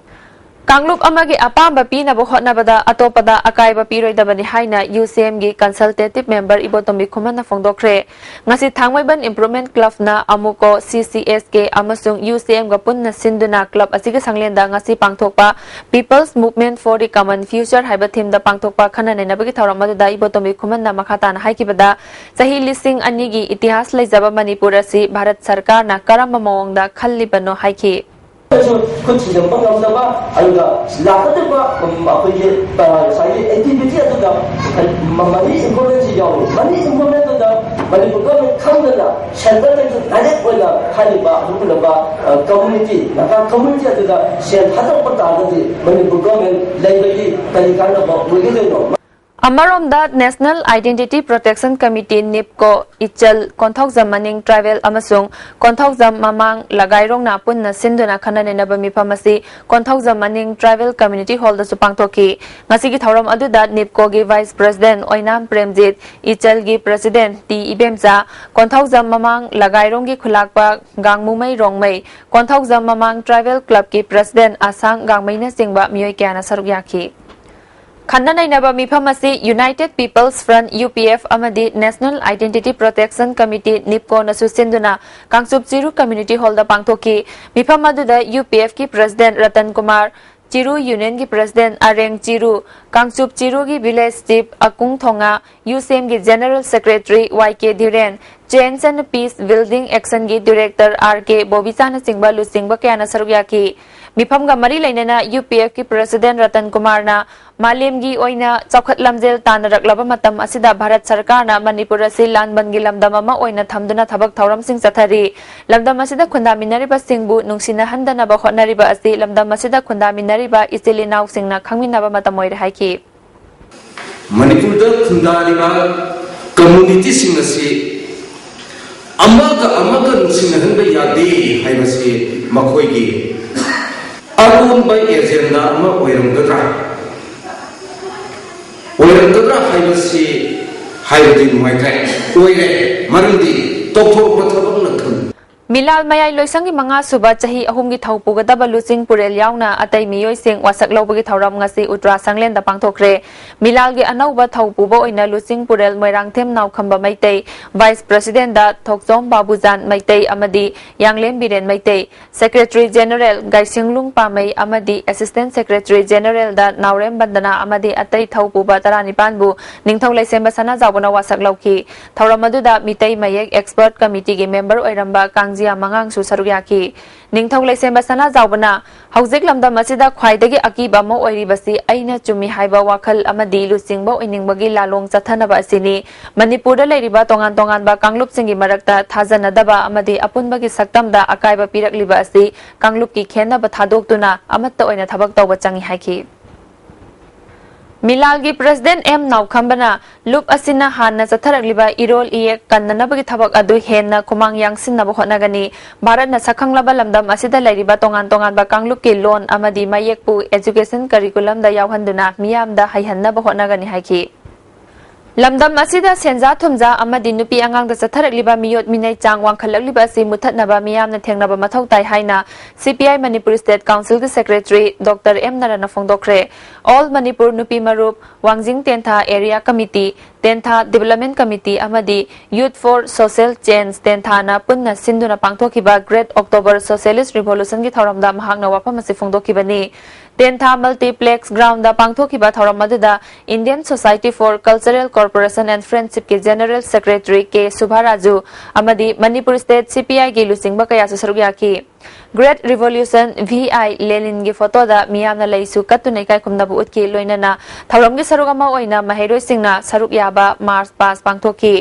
ꯀꯥꯡꯂꯨꯞ ꯑꯃꯒꯤ ꯑꯄꯥꯝꯕ ꯄꯤꯅꯕ ꯍꯣꯠꯅꯕꯗ ꯑꯇꯣꯞꯄꯗ ꯑꯀꯥꯏꯕ ꯄꯤꯔꯣꯏꯗꯕꯅꯤ ꯍꯥꯏꯅ ꯌꯨ ꯁꯤ ꯑꯦꯝꯒꯤ ꯀꯟꯁꯜꯇꯦꯇꯤꯚ ꯃꯦꯝꯕꯔ ꯏꯕꯣꯇꯣꯝꯕꯤ ꯈꯨꯃꯟꯅ ꯐꯣꯡꯗꯣꯛꯈ꯭ꯔꯦ꯫ ꯉꯁꯤ ꯊꯥꯡꯃꯩꯕꯟ ꯏꯝꯄ꯭ꯔꯨꯚꯃꯦꯟꯠ ꯀ꯭ꯂꯕꯅ ꯑꯃꯨꯀꯣ, ꯁꯤ ꯁꯤ ꯑꯦꯁ ꯀꯦ ꯑꯃꯁꯨꯡ ꯌꯨ ꯁꯤ ꯑꯦꯝꯒ ꯄꯨꯟꯅ ꯁꯤꯟꯗꯨꯅ ꯀ꯭ꯂꯕ ꯑꯁꯤꯒꯤ ꯁꯪꯂꯦꯟꯗ ꯉꯁꯤ ꯄꯥꯡꯊꯣꯛꯄ People's Movement for the Common Future ꯍꯥꯏꯕ ꯊꯤꯝꯗ ꯄꯥꯡꯊꯣꯛꯄ ꯈꯟꯅ ꯅꯩꯅꯕꯒꯤ ꯊꯧꯔꯝ ꯑꯗꯨꯗ ꯏꯕꯣꯇꯣꯝꯕꯤ ꯈꯨꯃꯟꯅ ꯃꯈꯥ ꯇꯥꯅ ꯍꯥꯏꯈꯤꯕꯗ, ꯆꯍꯤ ꯂꯤꯁꯤꯡ ꯑꯅꯤꯒꯤ ꯏꯇꯤꯍꯥꯁ ꯂꯩꯖꯕ ꯃꯅꯤꯄꯨꯔ ꯑꯁꯤ ꯚꯥꯔꯠ ꯁꯔꯀꯥꯔꯅ ꯀꯔꯝꯕ ꯃꯑꯣꯡꯗ ꯈꯜꯂꯤꯕꯅꯣ ꯍꯥꯏꯈꯤ꯫ ꯈꯨꯠ ꯊꯤꯖꯤꯟꯕ ꯉꯝꯗꯕ, ꯑꯗꯨꯒ ꯂꯥꯛꯀꯗꯧꯔꯤꯕ, ꯎꯝ, ꯑꯩꯈꯣꯏꯒꯤ, ꯑ, ꯉꯁꯥꯏꯒꯤ ꯑꯦꯛꯇꯤꯚꯤꯇꯤ ꯑꯗꯨꯗ ꯃ-, ꯃꯅꯤ ꯏꯝꯄ꯭ꯔꯨꯚꯃꯦꯟꯠꯁꯤ ꯌꯥꯎꯏ꯫ ꯃꯅꯤ ꯏꯝꯄ꯭ꯔꯨꯚꯃꯦꯟꯠꯇꯨꯗ ꯃꯅꯤꯄꯨꯔ ꯒꯚꯔꯟꯃꯦꯟꯠ ꯈꯪꯗꯅ ꯁꯦꯟꯇ꯭ꯔꯦꯜꯗꯒꯤ ꯗꯥꯏꯔꯦꯛ ꯑꯣꯏꯅ ꯍꯥꯏꯔꯤꯕ ꯑꯗꯨꯒꯨꯝꯂꯕ, ꯑ, ꯀꯝꯃ꯭ꯌꯨꯅꯤꯇꯤ, ꯅꯥꯒꯥ ꯀꯝꯃ꯭ꯌꯨꯅꯤꯇꯤ ꯑꯗꯨꯗ ꯁꯦꯜ ꯊꯥꯗꯔꯛꯄ ꯇꯥꯔꯒꯗꯤ ꯃꯅꯤꯄꯨꯔ ꯒꯚꯔꯟꯃꯦꯟꯠ ꯂꯩꯕꯒꯤ ꯀꯔꯤ ꯀꯥꯟꯅꯕ ꯑꯣꯏꯒꯗꯣꯏꯅꯣ? ꯑꯃꯔꯣꯝꯗ, national identity protection committee, ꯅꯤꯞꯀꯣ, ꯏꯆꯜ, Konthoujam ꯃꯅꯤꯡ ꯇ꯭ꯔꯥꯏꯕꯦꯜ ꯑꯃꯁꯨꯡ ꯀꯣꯟꯊꯧꯖꯝ ꯃꯃꯥꯡ ꯂꯒꯥꯏꯔꯣꯡꯅ ꯄꯨꯟꯅ ꯁꯤꯟꯗꯨꯅ ꯈꯟꯅ ꯅꯩꯅꯕ ꯃꯤꯐꯝ ꯑꯁꯤ ꯀꯣꯟꯊꯧꯖꯝ ꯃꯅꯤꯡ ꯇ꯭ꯔꯥꯏꯕꯦꯜ ꯀꯝꯃ꯭ꯌꯨꯅꯤꯇꯤ ꯍꯣꯜꯗꯁꯨ ꯄꯥꯡꯊꯣꯛꯈꯤ꯫ ꯉꯁꯤꯒꯤ ꯊꯧꯔꯝ ꯑꯗꯨꯗ ꯅꯤꯞꯀꯣꯒꯤ ꯚꯥꯏꯁ ꯄ꯭ꯔꯦꯁꯤꯗꯦꯟꯠ ꯑꯣꯏꯅꯥꯝ ꯄ꯭ꯔꯦꯝꯖꯤꯠ, ꯏꯆꯜꯒꯤ ꯄ꯭ꯔꯦꯁꯤꯗꯦꯟꯠ ꯇꯤ ꯏꯕꯦꯝꯆꯥ, ꯀꯣꯟꯊꯧꯖꯝ ꯃꯃꯥꯡ ꯂꯒꯥꯏꯔꯣꯡꯒꯤ ꯈꯨꯂꯥꯛꯄ ꯒꯥꯡꯃꯨꯃꯩ ꯔꯣꯡꯃꯩ, ꯀꯣꯟꯊꯧꯖꯝ ꯃꯃꯥꯡ ꯇ꯭ꯔꯥꯏꯕꯦꯜ ꯀ꯭ꯂꯕꯀꯤ ꯄ꯭ꯔꯦꯁꯤꯗꯦꯟꯠ ꯑꯁꯥꯡ ꯒꯥꯡꯃꯩꯅꯆꯤꯡꯕ ꯃꯤꯑꯣꯏ ꯀꯌꯥꯅ ꯁꯔꯨꯛ ꯌꯥꯈꯤ꯫ ꯈꯟꯅ ꯅꯩꯅꯕ ꯃꯤꯐꯝ ꯑꯁꯤ United People's Front, ꯌꯨ ꯄꯤ ꯑꯦꯐ, ꯑꯃꯗꯤ National Identity Protection Committee, ꯅꯤꯞꯀꯣꯅꯁꯨ ꯁꯤꯟꯗꯨꯅ ꯀꯥꯡꯆꯨꯞ ꯆꯤꯔꯨ ꯀꯝꯃ꯭ꯌꯨꯅꯤꯇꯤ ꯍꯣꯜꯗ ꯄꯥꯡꯊꯣꯛꯈꯤ꯫ ꯃꯤꯐꯝ ꯑꯗꯨꯗ ꯌꯨ ꯄꯤ ꯑꯦꯐꯀꯤ ꯄ꯭ꯔꯦꯁꯤꯗꯦꯟꯠ ꯔꯇꯟ ꯀꯨꯃꯥꯔ, ꯆꯤꯔꯨ ꯌꯨꯅꯤꯌꯟꯒꯤ ꯄ꯭ꯔꯦꯁꯤꯗꯦꯟꯠ ꯑꯔꯦꯡ ꯆꯤꯔꯨ, ꯀꯥꯡꯆꯨꯞ ꯆꯤꯔꯨꯒꯤ village chief Akung Thonga, U C ꯑꯦꯝꯒꯤ general secretary Y K Dhiren, Change and Peace Building Actionꯒꯤ ꯗꯤꯔꯦꯛꯇꯔ ꯑꯥꯔ ꯀꯦ ꯕꯣꯕꯤꯆꯥꯅꯆꯤꯡꯕ ꯂꯨꯆꯤꯡꯕ ꯀꯌꯥꯅ ꯁꯔꯨꯛ ꯌꯥꯈꯤ꯫ ꯃꯤꯐꯝꯒ ꯃꯔꯤ ꯂꯩꯅꯅ ꯌꯨ ꯄꯤ ꯑꯦꯐꯀꯤ ꯄ꯭ꯔꯦꯁꯤꯗꯦꯟꯠ ꯔꯇꯟ ꯀꯨꯃꯥꯔꯅ ꯃꯥꯂꯦꯝꯒꯤ ꯑꯣꯏꯅ ꯆꯥꯎꯈꯠ ꯂꯝꯖꯦꯜ ꯇꯥꯟꯅꯔꯛꯂꯕ ꯃꯇꯝ ꯑꯁꯤꯗ ꯚꯥꯔꯠ ꯁꯔꯀꯥꯔꯅ ꯃꯅꯤꯄꯨꯔ ꯑꯁꯤ ꯂꯥꯟꯕꯟꯒꯤ ꯂꯝꯗꯝ ꯑꯃ ꯑꯣꯏꯅ ꯊꯝꯗꯨꯅ ꯊꯕꯛ ꯊꯧꯔꯝꯁꯤꯡ ꯆꯠꯊꯔꯤ꯫ ꯂꯝꯗꯝ ꯑꯁꯤꯗ ꯈꯨꯟꯗꯥꯃꯤꯟꯅꯔꯤꯕꯁꯤꯡꯕꯨ ꯅꯨꯡꯁꯤꯅꯍꯟꯗꯅꯕ ꯍꯣꯠꯅꯔꯤꯕ ꯑꯁꯤ ꯂꯝꯗꯝ ꯑꯁꯤꯗ ꯈꯨꯟꯗꯥꯃꯤꯟꯅꯔꯤꯕ ꯏꯆꯤꯜ ꯏꯅꯥꯎꯁꯤꯡꯅ ꯈꯪꯃꯤꯟꯅꯕ ꯃꯇꯝ ꯑꯣꯏꯔꯦ ꯍꯥꯏꯈꯤ꯫ ꯃꯅꯤꯄꯨꯔꯗ ꯈꯨꯟꯗꯥꯔꯤꯕ ꯀꯝꯃꯨꯅꯤꯇꯤꯁꯤꯡ ꯑꯁꯤ ꯑꯃꯒ ꯑꯃꯒ ꯅꯨꯡꯁꯤꯅꯍꯟꯕ ꯌꯥꯗꯦ ꯍꯥꯏꯕꯁꯤ ꯃꯈꯣꯏꯒꯤ ꯑꯔꯣꯟꯕ ꯑꯦꯖꯦꯟꯗꯥ ꯑꯃ ꯑꯣꯏꯔꯝꯒꯗ꯭ꯔꯥ ꯑꯣꯏꯔꯝꯒꯗ꯭ꯔꯥ ꯍꯥꯏꯕꯁꯤ ꯍꯥꯏꯕꯗꯤ ꯅꯨꯡꯉꯥꯏꯇ꯭ꯔꯦ꯫ ꯑꯣꯏꯔꯦ꯫ ꯃꯔꯝꯗꯤ ꯇꯧꯊꯣꯔꯛꯄ ꯊꯕꯛꯅ ꯈꯪ ꯃꯤꯂꯥꯜ ꯃꯌꯥꯏ ꯂꯣꯏꯁꯪꯒꯤ ꯃꯉꯥ ꯁꯨꯕ ꯆꯍꯤ ꯑꯍꯨꯝꯒꯤ ꯊꯧ ꯄꯨꯒꯗꯕ ꯂꯨꯆꯤꯡ ꯄꯨꯔꯦꯜ ꯌꯥꯎꯅ ꯑꯇꯩ ꯃꯤꯑꯣꯏꯁꯤꯡ ꯋꯥꯁꯛ ꯂꯧꯕꯒꯤ ꯊꯧꯔꯝ ꯉꯁꯤ ꯎꯇ꯭ꯔꯥ ꯁꯪꯂꯦꯟꯗ ꯄꯥꯡꯊꯣꯛꯈ꯭ꯔꯦ꯫ ꯃꯤꯂꯥꯜꯒꯤ ꯑꯅꯧꯕ ꯊꯧ ꯄꯨꯕ ꯑꯣꯏꯅ ꯂꯨꯆꯤꯡ ꯄꯨꯔꯦꯜ ꯃꯣꯏꯔꯥꯡꯊꯦꯝ ꯅꯥꯎꯈꯝꯕ ꯃꯩꯇꯩ, ꯚꯥꯏꯁ ꯄ꯭ꯔꯦꯁꯤꯗꯦꯟꯗ ꯊꯣꯛꯆꯣꯝ ꯕꯥꯕꯨꯖꯥꯟ ꯃꯩꯇꯩ ꯑꯃꯗꯤ ꯌꯥꯡꯂꯦꯝ ꯕꯤꯔꯦꯟ ꯃꯩꯇꯩ, ꯁꯦꯀ꯭ꯔꯦꯇꯔꯤ ꯖꯦꯅꯔꯦꯜ ꯒꯥꯏꯁꯤꯡꯂꯨꯡ ꯄꯥꯃꯩ ꯑꯃꯗꯤ ꯑꯦꯁꯤꯁꯇꯦꯟ ꯁꯦꯀ꯭ꯔꯦꯇꯔꯤ ꯖꯦꯅꯔꯦꯜꯗ ꯅꯥꯎꯔꯦꯝ ꯕꯟꯗꯅꯥ ꯑꯃꯗꯤ ꯑꯇꯩ ꯊꯧ ꯄꯨꯕ ꯇꯔꯥꯅꯤꯄꯥꯟꯕꯨ ꯅꯤꯡꯊꯧ ꯂꯩꯁꯦꯝꯕ ꯁꯅꯥꯖꯥꯎꯕꯅ ꯋꯥꯁꯛ ꯂꯧꯈꯤ꯫ ꯊꯧꯔꯝ ꯑꯗꯨꯗ ꯃꯤꯇꯩ ꯃꯌꯦꯛ ꯑꯦꯛꯁꯄꯔꯠ ꯀꯃꯤꯇꯤꯒꯤ ꯃꯦꯝꯕꯔ ꯑꯣꯏꯔꯝꯕ ꯀꯥꯡꯖꯤꯌꯥ ꯃꯉꯥꯡꯁꯨ ꯁꯔꯨꯛ ꯌꯥꯈꯤ꯫ ꯅꯤꯡꯊꯧ ꯂꯩꯁꯦꯝꯕ ꯁꯅꯥꯖꯥꯎꯕꯅ ꯍꯧꯖꯤꯛ ꯂꯝꯗꯝ ꯑꯁꯤꯗ ꯈ꯭ꯋꯥꯏꯗꯒꯤ ꯑꯀꯤꯕ ꯑꯃ ꯑꯣꯏꯔꯤꯕꯁꯤ ꯑꯩꯅ ꯆꯨꯝꯃꯤ ꯍꯥꯏꯕ ꯋꯥꯈꯜ ꯑꯃꯗꯤ ꯂꯨꯆꯤꯡꯕ ꯑꯣꯏꯅꯤꯡꯕꯒꯤ ꯂꯥꯂꯣꯡ ꯆꯠꯊꯅꯕ ꯑꯁꯤꯅꯤ꯫ ꯃꯅꯤꯄꯨꯔꯗ ꯂꯩꯔꯤꯕ ꯇꯣꯉꯥꯟ ꯇꯣꯉꯥꯟꯕ ꯀꯥꯡꯂꯨꯞꯁꯤꯡꯒꯤ ꯃꯔꯛꯇ ꯊꯥꯖꯅꯗꯕ ꯑꯃꯗꯤ ꯑꯄꯨꯟꯕꯒꯤ ꯁꯛꯇꯝꯗ ꯑꯀꯥꯏꯕ ꯄꯤꯔꯛꯂꯤꯕ ꯑꯁꯤ ꯀꯥꯡꯂꯨꯞꯀꯤ ꯈꯦꯟꯅꯕ ꯊꯥꯗꯣꯛꯇꯨꯅ ꯑꯃꯠꯇ ꯑꯣꯏꯅ ꯊꯕꯛ ꯇꯧꯕ ꯆꯪꯏ ꯍꯥꯏꯈꯤ꯫ ꯃꯤꯂꯥꯜꯒꯤ ꯄ꯭ꯔꯦꯁꯤꯗꯦꯟ ꯑꯦꯝ ꯅꯥꯎꯈꯝꯕꯅ ꯂꯨꯞ ꯑꯁꯤꯅ ꯍꯥꯟꯅ ꯆꯠꯊꯔꯛꯂꯤꯕ ꯏꯔꯣꯜ ꯏꯌꯦꯛ ꯀꯟꯅꯅꯕꯒꯤ ꯊꯕꯛ ꯑꯗꯨ ꯍꯦꯟꯅ ꯈꯨꯃꯥꯡ ꯌꯥꯡꯁꯤꯟꯅꯕ ꯍꯣꯠꯅꯒꯅꯤ꯫ ꯚꯥꯔꯠꯅ ꯁꯛꯈꯪꯂꯕ ꯂꯝꯗꯝ ꯑꯁꯤꯗ ꯂꯩꯔꯤꯕ ꯇꯣꯉꯥꯟ ꯇꯣꯉꯥꯟꯕ ꯀꯥꯡꯂꯨꯞꯀꯤ ꯂꯣꯟ ꯑꯃꯗꯤ ꯃꯌꯦꯛꯄꯨ ꯑꯦꯖꯨꯀꯦꯁꯟ ꯀꯔꯤꯀꯨꯂꯝꯗ ꯌꯥꯎꯍꯟꯗꯨꯅ ꯃꯤꯌꯥꯝꯗ ꯍꯩꯍꯟꯅꯕ ꯍꯣꯠꯅꯒꯅꯤ ꯍꯥꯏꯈꯤ꯫ ꯂꯝꯗꯝ ꯑꯁꯤꯗ ꯁꯦꯟꯖꯥ ꯊꯨꯝꯖꯥ ꯑꯃꯗꯤ ꯅꯨꯄꯤ ꯑꯉꯥꯡꯗ ꯆꯠꯊꯔꯛꯂꯤꯕ ꯃꯤꯑꯣꯠ ꯃꯤꯅꯩ ꯆꯥꯡ ꯋꯥꯡꯈꯠꯂꯛꯂꯤꯕ ꯑꯁꯤ ꯃꯨꯠꯊꯠꯅꯕ ꯃꯤꯌꯥꯝꯅ ꯊꯦꯡꯅꯕ ꯃꯊꯧ ꯇꯥꯏ ꯍꯥꯏꯅ C P I Manipur state ꯀꯥꯎꯟꯁꯤꯜꯒꯤ ꯁꯦꯀ꯭ꯔꯦꯇꯔꯤ ꯗꯣꯛꯇꯔ ꯑꯦꯝ ꯅꯔꯅ ꯐꯣꯡꯗꯣꯛꯈ꯭ꯔꯦ꯫ ꯑꯣꯜ ꯃꯅꯤꯄꯨꯔ ꯅꯨꯄꯤ ꯃꯔꯨꯞ, Wangjing Tentha area committee, Tentha development committee ꯑꯃꯗꯤ ꯌꯨꯠ ꯐꯣꯔ ꯁꯣꯁꯤꯌꯦꯜ ꯆꯦꯟꯖ ꯇꯦꯟꯊꯥꯅ ꯄꯨꯟꯅ ꯁꯤꯟꯗꯨꯅ ꯄꯥꯡꯊꯣꯛꯈꯤꯕ ꯒ꯭ꯔꯦꯠ ꯑꯣꯛꯇꯣꯕꯔ ꯁꯣꯁꯤꯌꯦꯂꯤꯁ ꯔꯤꯚꯣꯂꯨꯁꯟꯒꯤ ꯊꯧꯔꯝꯗ ꯃꯍꯥꯛꯅ ꯋꯥꯐꯝ ꯑꯁꯤ ꯐꯣꯡꯗꯣꯛꯈꯤꯕꯅꯤ꯫ ꯇꯦꯟꯊꯥ ꯃꯜꯇꯤꯄ꯭ꯂꯦꯛꯁ ꯒ꯭ꯔꯥꯎꯟꯗ ꯄꯥꯡꯊꯣꯛꯈꯤꯕ ꯊꯧꯔꯝ ꯑꯗꯨꯗ Indian Society for Cultural Cooperation and Friendshipꯀꯤ ꯖꯦꯅꯔꯦꯜ ꯁꯦꯀ꯭ꯔꯦꯇꯔꯤ ꯀꯦ ꯁꯨꯚꯥꯔꯥꯖꯨ ꯑꯃꯗꯤ ꯃꯅꯤꯄꯨꯔ ꯁ꯭ꯇꯦꯠ ꯁꯤ ꯄꯤ ꯑꯥꯏꯒꯤ ꯂꯨꯆꯤꯡꯕ ꯀꯌꯥꯁꯨ ꯁꯔꯨꯛ ꯌꯥꯈꯤ꯫ ꯒ꯭ꯔꯦꯠ ꯔꯤꯚꯣꯂꯨꯁꯟ ꯚꯤ ꯑꯥꯏ ꯂꯦꯅꯤꯟꯒꯤ ꯐꯣꯇꯣꯗ ꯃꯤꯌꯥꯝꯅ ꯂꯩꯁꯨ ꯀꯠꯇꯨꯅ ꯏꯀꯥꯏ ꯈꯨꯝꯅꯕ ꯎꯠꯈꯤ꯫ ꯂꯣꯏꯅꯅ ꯊꯧꯔꯝꯒꯤ ꯁꯔꯨꯛ ꯑꯃ ꯑꯣꯏꯅ ꯃꯍꯩꯔꯣꯏꯁꯤꯡꯅ ꯁꯔꯨꯛ ꯌꯥꯕ ꯃꯥꯔꯆ ꯄꯥꯁ ꯄꯥꯡꯊꯣꯛꯈꯤ꯫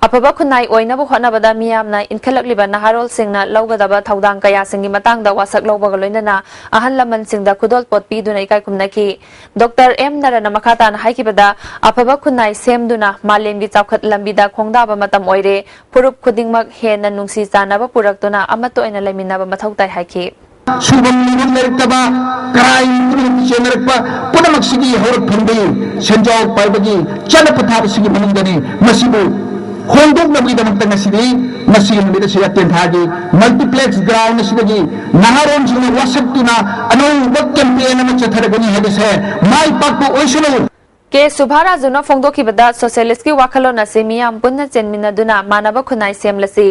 ꯑꯐꯕ ꯈꯨꯟꯅꯥꯏ ꯑꯣꯏꯅꯕ ꯍꯣꯠꯅꯕꯗ ꯃꯤꯌꯥꯝꯅ ꯏꯟꯈꯠꯂꯛꯂꯤꯕ ꯅꯍꯥꯔꯣꯜꯁꯤꯡꯅ ꯂꯧꯒꯗꯕ ꯊꯧꯗꯥꯡ ꯀꯌꯥꯁꯤꯡꯒꯤ ꯃꯇꯥꯡꯗ ꯋꯥꯁꯛ ꯂꯧꯕꯒ ꯂꯣꯏꯅꯅ ꯑꯍꯜ ꯂꯃꯟꯁꯤꯡꯗ ꯈꯨꯗꯣꯜꯄꯣꯠ ꯄꯤꯗꯨꯅ ꯏꯀꯥꯏ ꯈꯨꯝꯅꯈꯤ꯫ ꯗꯣꯛꯇꯔ ꯑꯦꯝ ꯅꯔꯅ ꯃꯈꯥ ꯇꯥꯅ ꯍꯥꯏꯈꯤꯕꯗ, ꯑꯐꯕ ꯈꯨꯟꯅꯥꯏ ꯁꯦꯝꯗꯨꯅ ꯃꯥꯂꯦꯝꯒꯤ ꯆꯥꯎꯈꯠ ꯂꯝꯕꯤꯗ ꯈꯣꯡꯗꯥꯕ ꯃꯇꯝ ꯑꯣꯏꯔꯦ꯫ ꯐꯨꯔꯨꯞ ꯈꯨꯗꯤꯡꯃꯛ ꯍꯦꯟꯅ ꯅꯨꯡꯁꯤ ꯆꯥꯟꯅꯕ ꯄꯨꯔꯛꯇꯨꯅ ꯑꯃꯠꯇ ꯑꯣꯏꯅ ꯂꯩꯃꯤꯟꯅꯕ ꯃꯊꯧ ꯇꯥꯏ ꯍꯥꯏꯈꯤ꯫ ꯁꯨꯐꯝ ꯅꯣꯝꯐꯝ ꯂꯩꯔꯛꯇꯕ, ꯀ꯭ꯔꯥꯏꯝ ꯄꯨꯝꯅꯃꯛ ꯆꯦꯟꯅꯔꯛꯄ ꯄꯨꯝꯅꯃꯛꯁꯤꯒꯤ ꯍꯧꯔꯛꯐꯝꯗꯤ ꯁꯦꯟꯖꯥꯎ ꯄꯥꯏꯕꯒꯤ ꯆꯠꯅ ꯄꯊꯥꯞ ꯑꯁꯤꯒꯤ ꯃꯅꯨꯡꯗꯅꯤ꯫ ꯃꯁꯤꯕꯨ ꯍꯣꯡꯗꯣꯛꯅꯕꯒꯤꯗꯃꯛꯇ ꯉꯁꯤꯗꯤ ꯃꯁꯤꯒꯤ ꯅꯨꯃꯤꯠ ꯑꯁꯤꯗ ꯇꯦꯟꯊꯥꯒꯤ ꯃꯜꯇꯤꯄ꯭ꯂꯦꯛꯁ ꯒ꯭ꯔꯥꯎꯟ ꯑꯁꯤꯗꯒꯤ ꯅꯍꯥꯔꯣꯟꯁꯤꯡꯅ ꯋꯥꯁꯛꯇꯨꯅ ꯑꯅꯧꯕ ꯀꯦꯝꯄꯦꯟ ꯑꯃ ꯆꯠꯊꯔꯒꯅꯤ ꯍꯥꯏꯕꯁꯦ ꯃꯥꯏ ꯄꯥꯛꯄ ꯑꯣꯏꯁꯅꯨ꯫ ꯀꯦ ꯁꯨꯚꯥꯔꯥꯖꯨꯅ ꯐꯣꯡꯗꯣꯛꯈꯤꯕꯗ, ꯁꯣꯁꯤꯌꯦꯂꯤꯁ꯭ꯠꯀꯤ ꯋꯥꯈꯜꯂꯣꯟ ꯑꯁꯤ ꯃꯤꯌꯥꯝ ꯄꯨꯟꯅ ꯆꯦꯟꯃꯤꯟꯅꯗꯨꯅ ꯃꯥꯟꯅꯕ ꯈꯨꯟꯅꯥꯏ ꯁꯦꯝꯂꯁꯤ꯫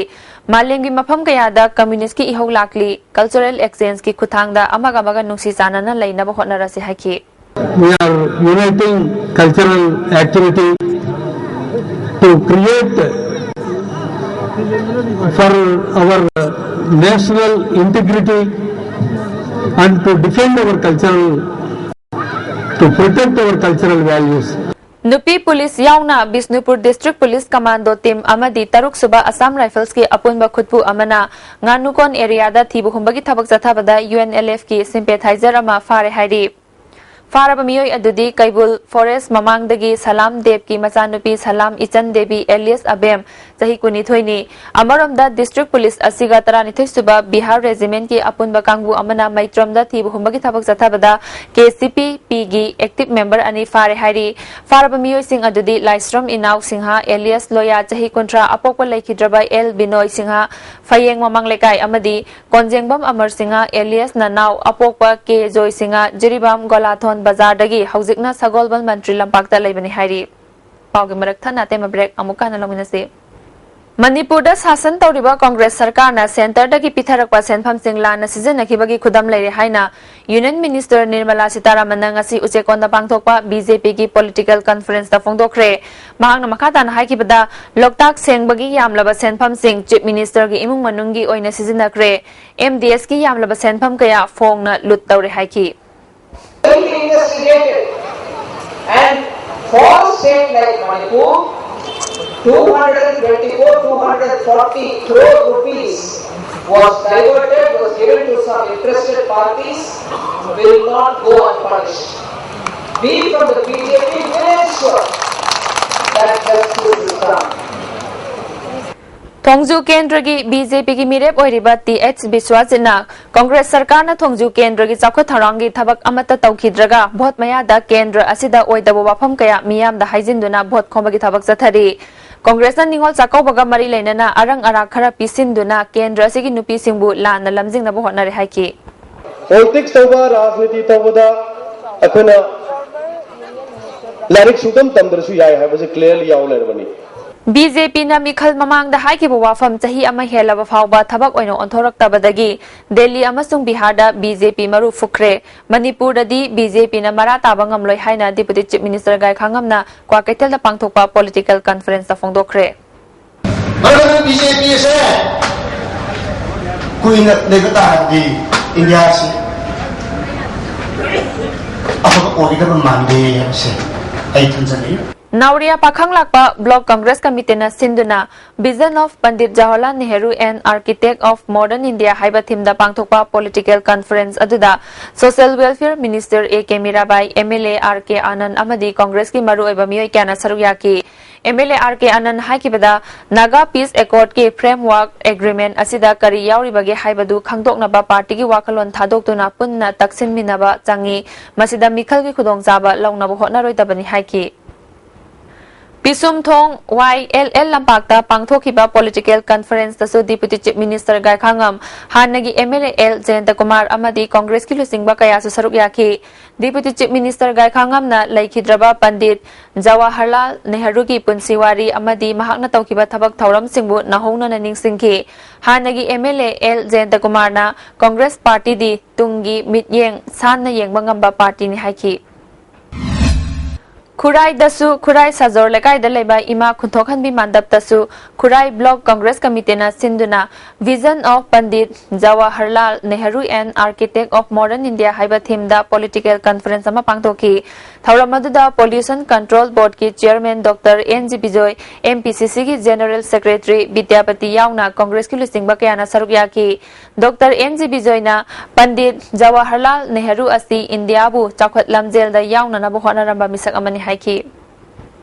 ꯃꯥꯂꯦꯝꯒꯤ ꯃꯐꯝ ꯀꯌꯥꯗ ꯀꯝꯃ꯭ꯌꯨꯅꯤꯁ꯭ꯠꯀꯤ ꯏꯍꯧ ꯂꯥꯛꯂꯤ꯫ ꯀꯜꯆꯔꯦꯜ ꯑꯦꯛꯁꯆꯦꯟꯖꯀꯤ ꯈꯨꯠꯊꯥꯡꯗ ꯑꯃꯒ ꯑꯃꯒ ꯅꯨꯡꯁꯤ ꯆꯥꯟꯅꯅ ꯂꯩꯅꯕ ꯍꯣꯠꯅꯔꯁꯤ ꯍꯥꯏꯈꯤ꯫ We are uniting cultural activity to create for our national integrity and to defend our cultural, to protect our cultural values. ꯅꯨꯄꯤ ꯄꯨꯂꯤꯁ ꯌꯥꯎꯅ Bishnupur district police commando team ꯑꯃꯗꯤ ꯇꯔꯨꯛ ꯁꯨꯕ ꯑꯁꯥꯝ ꯔꯥꯏꯐꯜꯁꯀꯤ ꯑꯄꯨꯟꯕ ꯈꯨꯠꯄꯨ ꯑꯃꯅ ꯉꯥꯅꯨꯀꯣꯟ ꯑꯦꯔꯤꯌꯥꯗ ꯊꯤꯕ ꯍꯨꯝꯕꯒꯤ ꯊꯕꯛ ꯆꯠꯊꯕꯗ ꯌꯨ ꯑꯦꯟ ꯑꯦꯜ ꯑꯦꯐꯀꯤ ꯁꯤꯝꯄꯦꯊꯥꯏꯖꯔ ꯑꯃ ꯐꯥꯔꯦ ꯍꯥꯏꯔꯤ꯫ ꯐꯥꯔꯕ ꯃꯤꯑꯣꯏ ꯑꯗꯨꯗꯤ ꯀꯩꯕꯨꯜ ꯐꯣꯔꯦꯁ꯭ꯠ ꯃꯃꯥꯡꯗꯒꯤ ꯁꯂꯥꯝ ꯗꯦꯕꯀꯤ ꯃꯆꯥꯅꯨꯄꯤ ꯁꯂꯥꯝ ꯏꯆꯟ ꯗꯦꯕꯤ ꯑꯦꯂꯤꯌꯁ ꯑꯕꯦꯝ, ꯆꯍꯤ ꯀꯨꯟꯅꯤꯊꯣꯏꯅꯤ꯫ ꯑꯃꯔꯣꯝꯗ, ꯗꯤꯁꯇ꯭ꯔꯤꯛ ꯄꯨꯂꯤꯁ ꯑꯁꯤꯒ ꯇꯔꯥꯅꯤꯊꯣꯏ ꯁꯨꯕ ꯕꯤꯍꯥꯔ ꯔꯦꯖꯤꯃꯦꯟꯠꯀꯤ ꯑꯄꯨꯟꯕ ꯀꯥꯡꯕꯨ ꯑꯃꯅ ꯃꯩꯇ꯭ꯔꯝꯗ ꯊꯤꯕ ꯍꯨꯝꯕꯒꯤ ꯊꯕꯛ ꯆꯠꯊꯕꯗ ꯀꯦ ꯁꯤ ꯄꯤ ꯄꯤꯒꯤ ꯑꯦꯛꯇꯤꯚ ꯃꯦꯝꯕꯔ ꯑꯅꯤ ꯐꯥꯔꯦ ꯍꯥꯏꯔꯤ꯫ ꯐꯥꯔꯕ ꯃꯤꯑꯣꯏꯁꯤꯡ ꯑꯗꯨꯗꯤ ꯂꯥꯏꯁ꯭ꯔꯝ ꯏꯅꯥꯎ ꯁꯤꯡꯍ ꯑꯦꯂꯤꯌꯁ ꯂꯣꯌꯥ, ꯆꯍꯤ ꯀꯨꯟꯊ꯭ꯔꯥ, ꯑꯄꯣꯛꯄ ꯂꯩꯈꯤꯗ꯭ꯔꯕ ꯑꯦꯜ ꯕꯤꯅꯣꯏ ꯁꯤꯡꯍ, ꯐꯌꯦꯡ ꯃꯃꯥꯡ ꯂꯩꯀꯥꯏ, ꯑꯃꯗꯤ ꯀꯣꯟꯖꯦꯡꯕꯝ ꯑꯃꯔ ꯁꯤꯡꯍ ꯑꯦꯂꯤꯌꯁ ꯅꯅꯥꯎ, ꯑꯄꯣꯛꯄ ꯀꯦ ꯖꯣꯏ ꯁꯤꯡꯍ, ꯖꯤꯔꯤꯕꯥꯝ ꯒꯣꯂꯥꯊꯣꯟ ꯕꯖꯥꯔꯗꯒꯤ ꯍꯧꯖꯤꯛꯅ ꯁꯒꯣꯜꯕꯟ ꯃꯟꯇ꯭ꯔꯤ ꯂꯝꯄꯥꯛꯇ ꯂꯩꯕꯅꯤ ꯍꯥꯏꯔꯤ꯫ ꯄꯥꯎꯒꯤ ꯃꯔꯛ ꯊꯠꯅ ꯑꯇꯦꯟꯕ ꯕ꯭ꯔꯦꯛ ꯑꯃꯨꯛꯀ ꯍꯟꯅ ꯂꯧꯃꯤꯟꯅꯁꯤ꯫ ꯃꯅꯤꯄꯨꯔꯗ ꯁꯥꯁꯟ ꯇꯧꯔꯤꯕ ꯀꯣꯡꯒ꯭ꯔꯦꯁ ꯁꯔꯀꯥꯔꯅ ꯁꯦꯟꯇꯔꯗꯒꯤ ꯄꯤꯊꯔꯛꯄ ꯁꯦꯟꯐꯝꯁꯤꯡ ꯂꯥꯟꯅ ꯁꯤꯖꯤꯟꯅꯈꯤꯕꯒꯤ ꯈꯨꯗꯝ ꯂꯩꯔꯦ ꯍꯥꯏꯅ ꯌꯨꯅꯤꯌꯟ ꯃꯤꯅꯤꯁꯇꯔ ꯅꯤꯔꯃꯂꯥ ꯁꯤꯇꯥꯔꯥꯃꯟꯅ ꯉꯁꯤ ꯎꯆꯦꯛꯀꯣꯟꯗ ꯄꯥꯡꯊꯣꯛꯄ ꯕꯤ ꯖꯦ ꯄꯤꯒꯤ ꯄꯣꯂꯤꯇꯤꯀꯦꯜ ꯀꯟꯐꯔꯦꯟꯁꯇ ꯐꯣꯡꯗꯣꯛꯈ꯭ꯔꯦ꯫ ꯃꯍꯥꯛꯅ ꯃꯈꯥ ꯇꯥꯅ ꯍꯥꯏꯈꯤꯕꯗ, ꯂꯣꯛꯇꯥꯛ ꯁꯦꯡꯕꯒꯤ ꯌꯥꯝꯂꯕ ꯁꯦꯟꯐꯝꯁꯤꯡ ꯆꯤꯐ ꯃꯤꯅꯤꯁꯇꯔꯒꯤ ꯏꯃꯨꯡ ꯃꯅꯨꯡꯒꯤ ꯑꯣꯏꯅ ꯁꯤꯖꯤꯟꯅꯈ꯭ꯔꯦ꯫ ꯑꯦꯝ ꯗꯤ ꯑꯦꯁꯀꯤ ꯌꯥꯝꯂꯕ ꯁꯦꯟꯐꯝ ꯀꯌꯥ ꯐꯣꯡꯅ ꯂꯨꯠ ꯇꯧꯔꯦ ꯍꯥꯏꯈꯤ꯫ Investigated and for state like Manipur, Two hundred twenty-four, two hundred forty crore rupees was diverted, was given to some interested parties, will not go unpunished. We from the B J P will ensure that justice is done. ꯊꯣꯡꯖꯨ ꯀꯦꯟꯗ꯭ꯔꯒꯤ B J ꯄꯤꯒꯤ ꯃꯤꯔꯦꯞ ꯑꯣꯏꯔꯤꯕ T H ꯕꯤꯁ꯭ꯋꯥꯖꯤꯠꯅ Congress ꯁꯔꯀꯥꯔꯅ ꯊꯣꯡꯖꯨ ꯀꯦꯟꯗ꯭ꯔꯒꯤ ꯆꯥꯎꯈꯠ ꯊꯧꯔꯥꯡꯒꯤ ꯊꯕꯛ ꯑꯃꯠꯇ ꯇꯧꯈꯤꯗ꯭ꯔꯒ ꯚꯣꯠ ꯃꯌꯥꯗ ꯀꯦꯟꯗ꯭ꯔ ꯑꯁꯤꯗ ꯑꯣꯏꯗꯕ ꯋꯥꯐꯝ ꯀꯌꯥ ꯃꯤꯌꯥꯝꯗ ꯍꯥꯏꯖꯤꯟꯗꯨꯅ ꯚꯣꯠ ꯈꯣꯝꯕꯒꯤ ꯊꯕꯛ ꯆꯠꯊꯔꯤ꯫ ꯀꯪꯒ꯭ꯔꯦꯁꯅ ꯅꯤꯉꯣꯜ ꯆꯥꯛꯀꯧꯕꯒ ꯃꯔꯤ ꯂꯩꯅꯅ ꯑꯔꯪ ꯑꯔꯥꯛ ꯈꯔ ꯄꯤꯁꯤꯟꯗꯨꯅ ꯀꯦꯟꯗ꯭ꯔ ꯑꯁꯤꯒꯤ ꯅꯨꯄꯤꯁꯤꯡꯕꯨ ꯂꯥꯟꯅ ꯂꯝꯖꯤꯡꯅꯕ ꯍꯣꯠꯅꯔꯦ ꯍꯥꯏꯈꯤ꯫ ꯄꯣꯂꯤꯇꯤꯛꯁ ꯇꯧꯕ, ꯔꯥꯖꯅꯤꯇꯤ ꯇꯧꯕꯗ ꯑꯩꯈꯣꯏꯅ ꯂꯥꯏꯔꯤꯛ ꯁꯨꯡꯇꯝ ꯇꯝꯗ꯭ꯔꯁꯨ ꯌꯥꯏ ꯍꯥꯏꯕꯁꯦ ꯀ꯭ꯂꯤꯌꯥꯔꯂꯤ ꯌꯥꯎ ꯂꯩꯔꯕꯅꯤ꯫ ꯕꯤ ꯖꯦ ꯄꯤꯅ ꯃꯤꯈꯜ ꯃꯃꯥꯡꯗ ꯍꯥꯏꯈꯤꯕ ꯋꯥꯐꯝ ꯆꯍꯤ ꯑꯃ ꯍꯦꯜꯂꯕ ꯐꯥꯎꯕ ꯊꯕꯛ ꯑꯣꯏꯅ ꯑꯣꯟꯊꯣꯔꯛꯇꯕꯗꯒꯤ ꯗꯦꯜꯂꯤ ꯑꯃꯁꯨꯡ ꯕꯤꯍꯥꯔꯗ ꯕꯤ ꯖꯦ ꯄꯤ ꯃꯔꯨ ꯐꯨꯛꯈ꯭ꯔꯦ꯫ ꯃꯅꯤꯄꯨꯔꯗꯗꯤ ꯕꯤ ꯖꯦ ꯄꯤꯅ ꯃꯔꯥ ꯇꯥꯕ ꯉꯝꯂꯣꯏ ꯍꯥꯏꯅ ꯗꯤꯄꯨꯇꯤ ꯆꯤꯐ ꯃꯤꯅꯤꯁꯇꯔ ꯒꯥꯏꯈꯥꯉꯝꯅ ꯀ꯭ꯋꯥꯀꯩꯊꯦꯜꯗ ꯄꯥꯡꯊꯣꯛꯄ ꯄꯣꯂꯤꯇꯤꯀꯦꯜ ꯀꯟꯐꯔꯦꯟꯁꯇ ꯐꯣꯡꯗꯣꯛꯈ꯭ꯔꯦ꯫ ꯃꯔꯝꯗꯤ ꯕꯤ ꯖꯦ ꯄꯤ ꯑꯁꯦ ꯀꯨꯏꯅ ꯂꯩꯕ ꯇꯥꯔꯗꯤ ꯏꯟꯗꯤꯌꯥꯁꯤ ꯑꯐꯕ ꯑꯣꯏꯒꯗꯕ ꯃꯥꯟꯗꯦ ꯍꯥꯏꯕꯁꯦ ꯑꯩ ꯊꯝꯖꯅꯤꯡꯏ꯫ ꯅꯥꯎꯔꯤꯌꯥ ꯄꯥꯈꯪ ꯂꯥꯛꯄ ꯕ꯭ꯂꯣꯛ ꯀꯪꯒ꯭ꯔꯦꯁ ꯀꯃꯤꯇꯤꯅ ꯁꯤꯟꯗꯨꯅ Vision of Pandit Jawaharlal Nehru and Architect of Modern India ꯍꯥꯏꯕ ꯊꯤꯝꯗ ꯄꯥꯡꯊꯣꯛꯄ ꯄꯣꯂꯤꯇꯤꯀꯦꯜ ꯀꯟꯐꯔꯦꯟꯁ ꯑꯗꯨꯗ social welfare minister A K Mirabai, M L A R K Ananda ꯑꯃꯗꯤ ꯀꯪꯒ꯭ꯔꯦꯁꯀꯤ ꯃꯔꯨꯑꯣꯏꯕ ꯃꯤꯑꯣꯏ ꯀꯌꯥꯅ ꯁꯔꯨꯛ ꯌꯥꯈꯤ꯫ M L A R K Ananda ꯍꯥꯏꯈꯤꯕꯗ, ꯅꯥꯒꯥ ꯄꯤꯁ ꯑꯦꯀꯣꯔꯗꯀꯤ ꯐ꯭ꯔꯦꯝꯋꯥꯔꯛ ꯑꯦꯒ꯭ꯔꯤꯃꯦꯟ ꯑꯁꯤꯗ ꯀꯔꯤ ꯌꯥꯎꯔꯤꯕꯒꯦ ꯍꯥꯏꯕꯗꯨ ꯈꯪꯗꯣꯛꯅꯕ ꯄꯥꯔꯇꯤꯒꯤ ꯋꯥꯈꯜꯂꯣꯟ ꯊꯥꯗꯣꯛꯇꯨꯅ ꯄꯨꯟꯅ ꯇꯛꯁꯤꯟꯃꯤꯟꯅꯕ ꯆꯪꯏ꯫ ꯃꯁꯤꯗ ꯃꯤꯈꯜꯒꯤ ꯈꯨꯗꯣꯡꯆꯥꯕ ꯂꯧꯅꯕ ꯍꯣꯠꯅꯔꯣꯏꯗꯕꯅꯤ ꯍꯥꯏꯈꯤ꯫ ꯄꯤꯁꯨꯝꯊꯣꯡ ꯋꯥꯏ ꯑꯦꯜ ꯑꯦꯜ ꯂꯝꯄꯥꯛꯇ ꯄꯥꯡꯊꯣꯛꯈꯤꯕ ꯄꯣꯂꯤꯇꯤꯀꯦꯜ ꯀꯟꯐꯔꯦꯟꯁꯇꯁꯨ ꯗꯤꯄꯨꯇꯤ ꯆꯤꯐ ꯃꯤꯅꯤꯁꯇꯔ ꯒꯥꯏꯈꯥꯉꯝ, ꯍꯥꯟꯅꯒꯤ ꯑꯦꯝ ꯑꯦꯜ ꯑꯦ ꯑꯦꯜ ꯖꯌꯟꯇꯀꯨꯃꯥꯔ ꯑꯃꯗꯤ ꯀꯪꯒ꯭ꯔꯦꯁꯀꯤ ꯂꯨꯆꯤꯡꯕ ꯀꯌꯥꯁꯨ ꯁꯔꯨꯛ ꯌꯥꯈꯤ꯫ ꯗꯤꯄꯨꯇꯤ ꯆꯤꯐ ꯃꯤꯅꯤꯁꯇꯔ ꯒꯥꯏꯈꯥꯉꯝꯅ ꯂꯩꯈꯤꯗ꯭ꯔꯕ ꯄꯟꯗꯤꯠ ꯖꯋꯥꯍꯔꯂꯥꯜ ꯅꯦꯍꯔꯨꯒꯤ ꯄꯨꯟꯁꯤ ꯋꯥꯔꯤ ꯑꯃꯗꯤ ꯃꯍꯥꯛꯅ ꯇꯧꯈꯤꯕ ꯊꯕꯛ ꯊꯧꯔꯝꯁꯤꯡꯕꯨ ꯅꯧꯍꯧꯅꯅ ꯅꯤꯡꯁꯤꯡꯈꯤ꯫ ꯍꯥꯟꯅꯒꯤ ꯑꯦꯝ ꯑꯦꯜ ꯑꯦ ꯑꯦꯜ ꯖꯌꯟꯇꯀꯨꯃꯥꯔꯅ ꯀꯪꯒ꯭ꯔꯦꯁ ꯄꯥꯔꯇꯤꯗꯤ ꯇꯨꯡꯒꯤ ꯃꯤꯠꯌꯦꯡ ꯁꯥꯟꯅ ꯌꯦꯡꯕ ꯉꯝꯕ ꯄꯥꯔꯇꯤꯅꯤ ꯍꯥꯏꯈꯤ꯫ ꯈꯨꯔꯥꯏꯗꯁꯨ, ꯈꯨꯔꯥꯏ ꯁꯥꯖꯣꯔ ꯂꯩꯀꯥꯏꯗ ꯂꯩꯕ ꯏꯃꯥ ꯈꯨꯟꯊꯣꯛꯍꯟꯕꯤ ꯃꯟꯗꯞꯇꯁꯨ ꯈꯨꯔꯥꯏ Block Congress Committeeꯅ ꯁꯤꯟꯗꯨꯅ Vision of Pandit Jawaharlal Nehru and Architect of Modern India ꯍꯥꯏꯕ themeꯗ political conference ꯑꯃ ꯄꯥꯡꯊꯣꯛꯈꯤ꯫ ꯊꯧꯔꯝ ꯑꯗꯨꯗ Pollution Control Boardꯀꯤ Chairman Doctor N G Bijoy, M P C Cꯒꯤ General Secretary Bidyapati ꯌꯥꯎꯅ Congressꯀꯤ ꯂꯨꯆꯤꯡꯕ ꯀꯌꯥꯅ ꯁꯔꯨꯛ ꯌꯥꯈꯤ꯫ Doctor N G Bijoyꯅ Pandit Jawaharlal Nehru ꯑꯁꯤ ꯏꯟꯗꯤꯌꯥꯕꯨ ꯆꯥꯎꯈꯠ ꯂꯝꯖꯦꯜꯗ ꯌꯥꯎꯅꯅꯕ ꯍꯣꯠꯅꯔꯝꯕ ꯃꯤꯁꯛ ꯑꯃꯅꯤ ꯍꯥꯏꯈꯤ꯫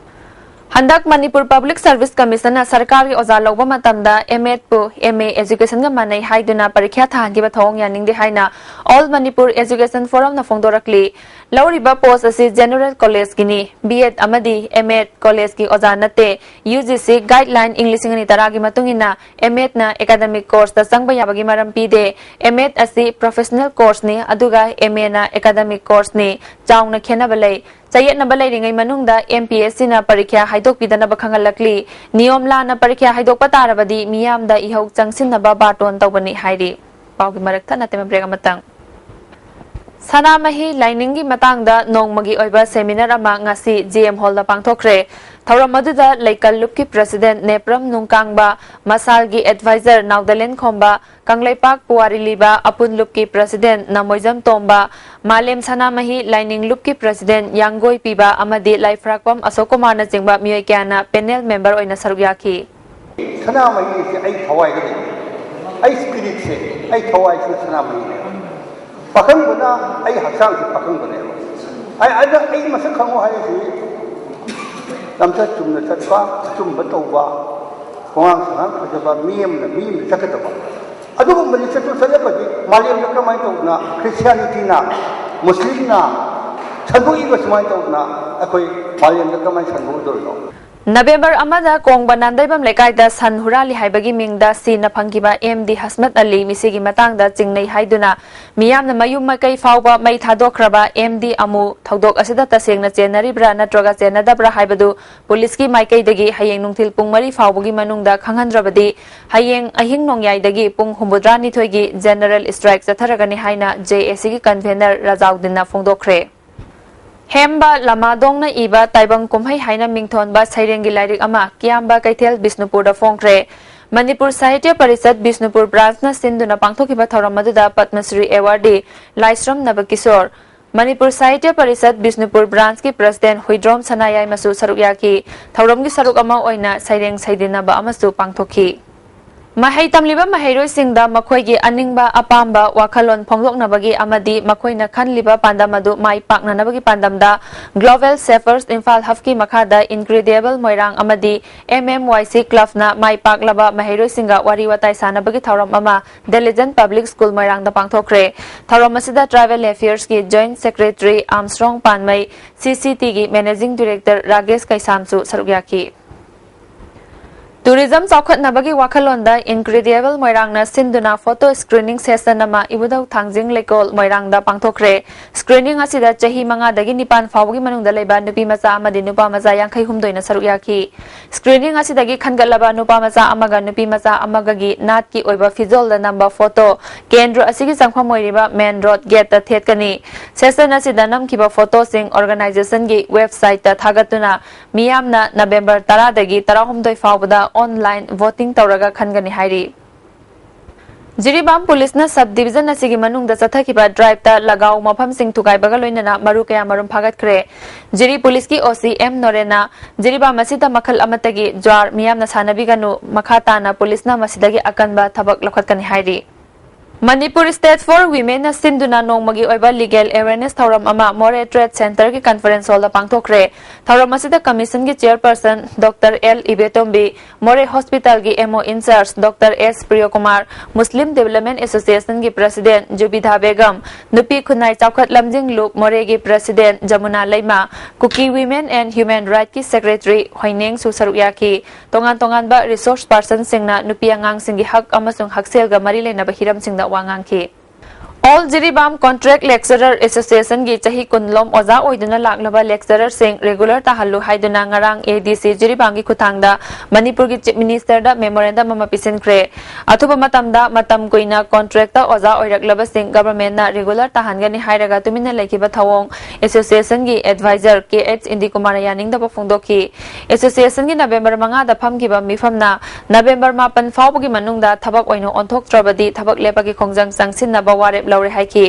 ꯍꯟꯗꯛ ꯃꯅꯤꯄꯨꯔ Public Service Commissionꯅ ꯁꯔꯀꯥꯔꯒꯤ ꯑꯣꯖꯥ ꯂꯧꯕ ꯃꯇꯝꯗ M.Edꯄꯨ M.A Educationꯒ ꯃꯥꯟꯅꯩ ꯍꯥꯏꯗꯨꯅ ꯄꯔꯤꯈ꯭ꯌꯥ ꯊꯥꯍꯟꯈꯤꯕ ꯊꯧꯑꯣꯡ ꯌꯥꯅꯤꯡꯗꯦ ꯍꯥꯏꯅ All Manipur Education Forumꯅ ꯐꯣꯡꯗꯣꯔꯛꯂꯤ꯫ ꯂꯧꯔꯤꯕ post ꯑꯁꯤ General Collegeꯀꯤꯅꯤ꯫ B.Ed ꯑꯃꯗꯤ M.Ed collegeꯀꯤ ꯑꯣꯖꯥ ꯅꯠꯇꯦ꯫ UGC guideline ꯏꯪ ꯂꯤꯁꯤꯡ ꯑꯅꯤ ꯇꯔꯥꯒꯤ ꯃꯇꯨꯡ ꯏꯟꯅ M.Edꯅ academic courseꯇ ꯆꯪꯕ ꯌꯥꯕꯒꯤ ꯃꯔꯝ ꯄꯤꯗꯦ꯫ M.Ed ꯑꯁꯤ professional courseꯅꯤ, ꯑꯗꯨꯒ M.Aꯅ academic courseꯅꯤ꯫ ꯆꯥꯎꯅ ꯈꯦꯠꯅꯕ ꯂꯩ꯫ ꯆꯌꯦꯠꯅꯕ ꯂꯩꯔꯤꯉꯩ ꯃꯅꯨꯡꯗ M P S Cꯅ ꯄꯔꯤꯈ꯭ꯌꯥ ꯍꯥꯏꯗꯣꯛꯄꯤꯗꯅꯕ ꯈꯪꯍꯜꯂꯛꯂꯤ꯫ ꯅꯤꯌꯣꯝ ꯂꯥꯟꯅ ꯄꯔꯤꯈ꯭ꯌꯥ ꯍꯥꯏꯗꯣꯛꯄ ꯇꯥꯔꯕꯗꯤ ꯃꯤꯌꯥꯝꯗ ꯏꯍꯧ ꯆꯪꯁꯤꯟꯅꯕ ꯕꯥꯔꯇꯣꯟ ꯇꯧꯕꯅꯤ ꯍꯥꯏꯔꯤ꯫ ꯄꯥꯎꯒꯤ ꯃꯔꯛ ꯊꯠꯅ ꯇꯦꯝꯕ break ꯑꯃꯇꯪ꯫ ꯁꯅꯥꯃꯍꯤ ꯂꯥꯏꯅꯤꯡꯒꯤ ꯃꯇꯥꯡꯗ ꯅꯣꯡꯃꯒꯤ ꯑꯣꯏꯕ seminar ꯑꯃ ꯉꯁꯤ G M Hallꯗ ꯄꯥꯡꯊꯣꯛꯈ꯭ꯔꯦ꯫ ꯊꯧꯔꯝ ꯑꯗꯨꯗ ꯂꯩꯀꯜ ꯂꯨꯞꯀꯤ President ꯅꯦꯄ꯭ꯔꯝ ꯅꯨꯡꯀꯥꯡꯕ, ꯃꯁꯥꯜꯒꯤ advisor ꯅꯥꯎꯗꯂꯦꯟ ꯈꯣꯝꯕ, ꯀꯪꯂꯩꯄꯥꯛ ꯄꯨꯋꯥꯔꯤ ꯂꯤꯕ ꯑꯄꯨꯟ ꯂꯨꯞꯀꯤ President ꯅꯃꯣꯏꯖꯝ ꯇꯣꯝꯕ, ꯃꯥꯂꯦꯝ ꯁꯅꯥꯃꯍꯤ ꯂꯥꯏꯅꯤꯡ ꯂꯨꯞꯀꯤ President ꯌꯥꯡꯒꯣꯏ ꯄꯤꯕ ꯑꯃꯗꯤ ꯂꯥꯏꯐ꯭ꯔꯥꯛꯄꯝ ꯑꯁꯣꯛ ꯀꯨꯃꯥꯔꯅꯆꯤꯡꯕ ꯃꯤꯑꯣꯏ ꯀꯌꯥꯅ panel member ꯑꯣꯏꯅ ꯁꯔꯨꯛ ꯌꯥꯈꯤ꯫ ꯁꯅꯥꯃꯍꯤꯁꯦ ꯑꯩ ꯊꯋꯥꯏꯗ ꯂꯩ꯫ ꯑꯩ spiritꯁꯦ, ꯑꯩ ꯊꯋꯥꯏꯁꯤꯅ ꯁꯅꯥꯃꯍꯤꯅꯦ꯫ ꯄꯥꯈꯪꯕꯅ, ꯑꯩ ꯍꯛꯆꯥꯡꯁꯦ ꯄꯥꯈꯪꯕꯅꯦꯕ꯫ ꯑꯩ, ꯑꯗ ꯑꯩ ꯃꯁꯛ ꯈꯪꯉꯣ ꯍꯥꯏꯔꯤꯁꯤ ꯂꯝꯆꯠ ꯆꯨꯝꯅ ꯆꯠꯄ, ꯑꯆꯨꯝꯕ ꯇꯧꯕ, ꯋꯥꯉꯥꯡ ꯁꯉꯥꯡ ꯐꯖꯕ, ꯃꯤ ꯑꯃꯅ ꯃꯤ ꯑꯃꯗ ꯆꯠꯀꯗꯕ꯫ ꯑꯗꯨꯒꯨꯝꯕ ꯂꯤꯆꯠꯇꯨ ꯆꯠꯂꯒꯗꯤ ꯃꯥꯂꯦꯝꯗ ꯀꯔꯝꯍꯥꯏꯅ ꯇꯧꯗꯅ Christianityꯅ, Muslimꯅ ꯁꯟꯗꯣꯛꯏꯕ ꯁꯨꯃꯥꯏꯅ ꯇꯧꯗꯅ ꯑꯩꯈꯣꯏ ꯃꯥꯂꯦꯝꯗ ꯀꯔꯝꯍꯥꯏꯅ ꯁꯟꯗꯣꯛꯎꯗꯣꯏꯅꯣ? ꯅꯕꯦꯝꯕꯔ ꯑꯃꯗ ꯀꯣꯡꯕ ꯅꯥꯟꯗꯩꯕꯝ ꯂꯩꯀꯥꯏꯗ ꯁꯟ ꯍꯨꯔꯥꯜꯂꯤ ꯍꯥꯏꯕꯒꯤ ꯃꯤꯡꯗ ꯁꯤꯅ ꯐꯪꯈꯤꯕ M D ꯍꯁꯃꯠ ꯑꯂꯤ ꯃꯤꯁꯤꯒꯤ ꯃꯇꯥꯡꯗ ꯆꯤꯡꯅꯩ ꯍꯥꯏꯗꯨꯅ ꯃꯤꯌꯥꯝꯅ ꯃꯌꯨꯝ ꯃꯀꯩ ꯐꯥꯎꯕ ꯃꯩ ꯊꯥꯗꯣꯛꯈ꯭ꯔꯕ M D ꯑꯃꯨ ꯊꯧꯗꯣꯛ ꯑꯁꯤꯗ ꯇꯁꯦꯡꯅ ꯆꯦꯟꯅꯔꯤꯕ꯭ꯔꯥ ꯅꯠꯇ꯭ꯔꯒ ꯆꯦꯟꯅꯗꯕ꯭ꯔꯥ ꯍꯥꯏꯕꯗꯨ ꯄꯨꯂꯤꯁꯀꯤ ꯃꯥꯏꯀꯩꯗꯒꯤ ꯍꯌꯦꯡ ꯅꯨꯡꯊꯤꯜ ꯄꯨꯡ ꯃꯔꯤ ꯐꯥꯎꯕꯒꯤ ꯃꯅꯨꯡꯗ ꯈꯪꯍꯟꯗ꯭ꯔꯕꯗꯤ ꯍꯌꯦꯡ ꯑꯍꯤꯡ ꯅꯣꯡꯌꯥꯏꯗꯒꯤ ꯄꯨꯡ ꯍꯨꯝꯐꯨꯇꯔꯥꯅꯤꯊꯣꯏꯒꯤ general strike ꯆꯠꯊꯔꯒꯅꯤ ꯍꯥꯏꯅ J A Cꯒꯤ convener ꯔꯖꯥꯎꯗꯤꯟꯅ ꯐꯣꯡꯗꯣꯛꯈ꯭ꯔꯦ꯫ ꯍꯦꯝꯕ ꯂꯃꯥꯗꯣꯡꯅ ꯏꯕ ꯇꯥꯏꯕꯪ ꯀꯨꯝꯍꯩ ꯍꯥꯏꯅ ꯃꯤꯡꯊꯣꯟꯕ ꯁꯩꯔꯦꯡꯒꯤ ꯂꯥꯏꯔꯤꯛ ꯑꯃ ꯀꯤꯌꯥꯝꯕ ꯀꯩꯊꯦꯜ ꯕꯤꯁꯅꯨꯄꯨꯔꯗ ꯐꯣꯡꯈ꯭ꯔꯦ꯫ ꯃꯅꯤꯄꯨꯔ ꯁꯥꯍꯤꯇ꯭ꯌ ꯄꯔꯤꯁꯠ ꯕꯤꯁꯅꯨꯄꯨꯔ ꯕ꯭ꯔꯥꯟꯁꯅ ꯁꯤꯟꯗꯨꯅ ꯄꯥꯡꯊꯣꯛꯈꯤꯕ ꯊꯧꯔꯝ ꯑꯗꯨꯗ ꯄꯗꯃꯁ꯭ꯔꯤ ꯑꯦꯋꯥꯔꯗꯤ ꯂꯥꯏꯁ꯭ꯔꯝ ꯅꯕꯀꯤꯁꯣꯔ, ꯃꯅꯤꯄꯨꯔ ꯁꯥꯍꯤꯇ꯭ꯌ ꯄꯔꯤꯁꯠ ꯕꯤꯁꯅꯨꯄꯨꯔ ꯕ꯭ꯔꯥꯟꯁꯀꯤ ꯄ꯭ꯔꯁꯤꯗꯦꯟꯠ ꯍꯨꯏꯗ꯭ꯔꯣꯝ ꯁꯅꯥꯌꯥꯏꯃꯁꯨ ꯁꯔꯨꯛ ꯌꯥꯈꯤ꯫ ꯊꯧꯔꯝꯒꯤ ꯁꯔꯨꯛ ꯑꯃ ꯑꯣꯏꯅ ꯁꯩꯔꯦꯡ ꯁꯩꯗꯤꯟꯅꯕ ꯑꯃꯁꯨ ꯄꯥꯡꯊꯣꯛꯈꯤ꯫ ꯃꯍꯩ ꯇꯝꯂꯤꯕ ꯃꯍꯩꯔꯣꯏꯁꯤꯡꯗ ꯃꯈꯣꯏꯒꯤ ꯑꯅꯤꯡꯕ ꯑꯄꯥꯝꯕ ꯋꯥꯈꯜꯂꯣꯟ ꯐꯣꯡꯗꯣꯛꯅꯕꯒꯤ ꯑꯃꯗꯤ ꯃꯈꯣꯏꯅ ꯈꯟꯂꯤꯕ ꯄꯥꯟꯗꯝ ꯑꯗꯨ ꯃꯥꯏ ꯄꯥꯛꯅꯅꯕꯒꯤ ꯄꯥꯟꯗꯝꯗ Global Shapers ꯏꯝꯐꯥꯜ ꯍꯕꯀꯤ ꯃꯈꯥꯗ Incredible ꯃꯣꯏꯔꯥꯡ ꯑꯃꯗꯤ M M Y C Clubꯅ ꯃꯥꯏ ꯄꯥꯛꯂꯕ ꯃꯍꯩꯔꯣꯏꯁꯤꯡꯒ ꯋꯥꯔꯤ ꯋꯥꯇꯥꯏ ꯁꯥꯅꯕꯒꯤ ꯊꯧꯔꯝ ꯑꯃ ꯗꯤꯂꯤꯖꯦꯟꯠ ꯄꯕ꯭ꯂꯤꯛ ꯁ꯭ꯀꯨꯜ ꯃꯣꯏꯔꯥꯡꯗ ꯄꯥꯡꯊꯣꯛꯈ꯭ꯔꯦ꯫ ꯊꯧꯔꯝ ꯑꯁꯤꯗ Tribal Affairsꯀꯤ Joint Secretary Armstrong ꯄꯥꯟꯃꯩ, C C Tꯒꯤ Managing Director ꯔꯥꯒꯦꯁ ꯀꯩꯁꯥꯝꯁꯨ ꯁꯔꯨꯛ ꯌꯥꯈꯤ꯫ ꯇꯨꯔꯤꯖꯝ ꯆꯥꯎꯈꯠꯅꯕꯒꯤ ꯋꯥꯈꯜꯂꯣꯟꯗ Incredible ꯃꯣꯏꯔꯥꯡꯅ ꯁꯤꯟꯗꯨꯅ photo screening session ꯑꯃ ꯏꯕꯨꯙꯧ ꯊꯥꯡꯖꯤꯡ ꯂꯩꯀꯣꯜ ꯃꯣꯏꯔꯥꯡꯗ ꯄꯥꯡꯊꯣꯛꯈ꯭ꯔꯦ꯫ Screening ꯑꯁꯤꯗ ꯆꯍꯤ ꯃꯉꯥꯗꯒꯤ ꯅꯤꯄꯥꯟ ꯐꯥꯎꯕꯒꯤ ꯃꯅꯨꯡꯗ ꯂꯩꯕ ꯅꯨꯄꯤ ꯃꯆꯥ ꯑꯃꯗꯤ ꯅꯨꯄꯥ ꯃꯆꯥ ꯌꯥꯡꯈꯩ ꯍꯨꯝꯗꯣꯏꯅ ꯁꯔꯨꯛ ꯌꯥꯈꯤ꯫ Screening ꯑꯁꯤꯗꯒꯤ ꯈꯟꯒꯠꯂꯕ ꯅꯨꯄꯥ ꯃꯆꯥ ꯑꯃꯒ ꯅꯨꯄꯤ ꯃꯆꯥ ꯑꯃꯒꯒꯤ ꯅꯥꯠꯀꯤ ꯑꯣꯏꯕ ꯐꯤꯖꯣꯜꯗ ꯅꯝꯕ photo ꯀꯦꯟꯗ꯭ꯔ ꯑꯁꯤꯒꯤ ꯆꯪꯐꯝ ꯑꯣꯏꯔꯤꯕ main road gateꯇ ꯊꯦꯠꯀꯅꯤ꯫ Session ꯑꯁꯤꯗ ꯅꯝꯈꯤꯕ photoꯁꯤꯡ organizationꯒꯤ websiteꯇ ꯊꯥꯒꯠꯇꯨꯅ ꯃꯤꯌꯥꯝꯅ November ꯇꯔꯥꯗꯒꯤ ꯇꯔꯥꯍꯨꯝꯗꯣꯏ ꯐꯥꯎꯕꯗ online voting ꯇꯧꯔꯒ ꯈꯟꯒꯅꯤ ꯍꯥꯏꯔꯤ꯫ ꯖꯤꯔꯤꯕꯥꯝ ꯄꯨꯂꯤꯁꯅ sub division ꯑꯁꯤꯒꯤ ꯃꯅꯨꯡꯗ ꯆꯠꯊꯈꯤꯕ driveꯇ ꯂꯒꯥꯎ ꯃꯐꯝꯁꯤꯡ ꯊꯨꯒꯥꯏꯕꯒ ꯂꯣꯏꯅꯅ ꯃꯔꯨ ꯀꯌꯥ ꯃꯔꯨꯝ ꯐꯥꯒꯠꯈ꯭ꯔꯦ꯫ ꯖꯤꯔꯤ ꯄꯨꯂꯤꯁꯀꯤ O C M ꯅꯣꯔꯦꯟꯅ ꯖꯤꯔꯤꯕꯥꯝ ꯑꯁꯤꯗ ꯃꯈꯜ ꯑꯃꯠꯇꯒꯤ ꯖ꯭ꯋꯥꯔ ꯃꯤꯌꯥꯝꯅ ꯁꯥꯟꯅꯕꯤꯒꯅꯨ, ꯃꯈꯥ ꯇꯥꯅ ꯄꯨꯂꯤꯁꯅ ꯃꯁꯤꯗꯒꯤ ꯑꯀꯟꯕ ꯊꯕꯛ ꯂꯧꯈꯠꯀꯅꯤ ꯍꯥꯏꯔꯤ꯫ Manipur State for Womenꯅ ꯁꯤꯟꯗꯨꯅ ꯅꯣꯡꯃꯒꯤ ꯑꯣꯏꯕ legal awareness ꯊꯧꯔꯝ ꯑꯃ ꯃꯣꯔꯦ Trade Centreꯒꯤ conference hallꯗ ꯄꯥꯡꯊꯣꯛꯈ꯭ꯔꯦ꯫ ꯊꯧꯔꯝ ꯑꯁꯤꯗ commissionꯒꯤ chairperson Doctor L ꯏꯕꯦꯇꯣꯝꯕꯤ, ꯃꯣꯔꯦ hospitalꯒꯤ M O in charge Doctor S Priyokumar, Muslim Development Associationꯒꯤ president ꯖꯨꯕꯤꯗꯥ Begum, ꯅꯨꯄꯤ ꯈꯨꯟꯅꯥꯏ ꯆꯥꯎꯈꯠ ꯂꯝꯖꯤꯡ ꯂꯨꯞ ꯃꯣꯔꯦꯒꯤ president Yamuna ꯂꯩꯃꯥ, Kuki Women and Human Rightsꯀꯤ secretary ꯍꯣꯏꯅꯦꯡꯁꯨ ꯁꯔꯨꯛ ꯌꯥꯈꯤ꯫ ꯇꯣꯉꯥꯟ ꯇꯣꯉꯥꯟꯕ resource personꯁꯤꯡꯅ ꯅꯨꯄꯤ ꯑꯉꯥꯡꯁꯤꯡꯒꯤ ꯍꯛ ꯑꯃꯁꯨꯡ ꯍꯛꯁꯦꯜꯒ ꯃꯔꯤ ꯂꯩꯅꯕ ꯍꯤꯔꯝꯁꯤꯡꯗ ꯋꯥ ꯉꯥꯡꯈꯤ꯫ All Jiribam Contract Lecturer Association ꯒꯤ ꯆꯍꯤ ꯀꯨꯟ ꯂꯣꯝ ꯑꯣꯖꯥ ꯑꯣꯏꯗꯨꯅ ꯂꯥꯛꯂꯕ lecturer ꯁꯤꯡ regular ꯇꯥꯍꯜꯂꯨ ꯍꯥꯏꯗꯨꯅ ꯉꯔꯥꯡ A D C ꯖꯤꯔꯤꯕꯥꯝꯒꯤ ꯈꯨꯠꯊꯥꯡꯗ ꯃꯅꯤꯄꯨꯔꯒꯤ Chief Minister ꯗ memorandum ꯑꯃ ꯄꯤꯁꯤꯟꯈ꯭ꯔꯦ꯫ ꯑꯊꯨꯕ ꯃꯇꯝꯗ ꯃꯇꯝ ꯀꯨꯏꯅ contract ꯇ ꯑꯣꯖꯥ ꯑꯣꯏꯔꯛꯂꯕꯁꯤꯡ government ꯅ regular ꯇꯥꯍꯟꯒꯅꯤ ꯍꯥꯏꯔꯒ ꯇꯨꯃꯤꯟꯅ ꯂꯩꯈꯤꯕ ꯊꯧꯑꯣꯡ Association ꯒꯤ advisor K H ꯏꯟꯗꯤꯀꯨꯃꯥꯔꯅ ꯌꯥꯅꯤꯡꯗꯕ ꯐꯣꯡꯗꯣꯛꯈꯤ꯫ Association ꯒꯤ November ꯃꯉꯥꯗ ꯐꯝꯈꯤꯕ ꯃꯤꯐꯝꯅ November ꯃꯥꯄꯟ ꯐꯥꯎꯕꯒꯤ ꯃꯅꯨꯡꯗ ꯊꯕꯛ ꯑꯣꯏꯅ ꯑꯣꯟꯊꯣꯛꯇ꯭ꯔꯕꯗꯤ ꯊꯕꯛ ꯂꯦꯞꯄꯒꯤ ꯈꯣꯡꯖꯪ ꯆꯪꯁꯤꯟꯅꯕ ꯋꯥꯔꯦꯞ ꯂꯧꯔꯦ ꯍꯥꯏꯈꯤ꯫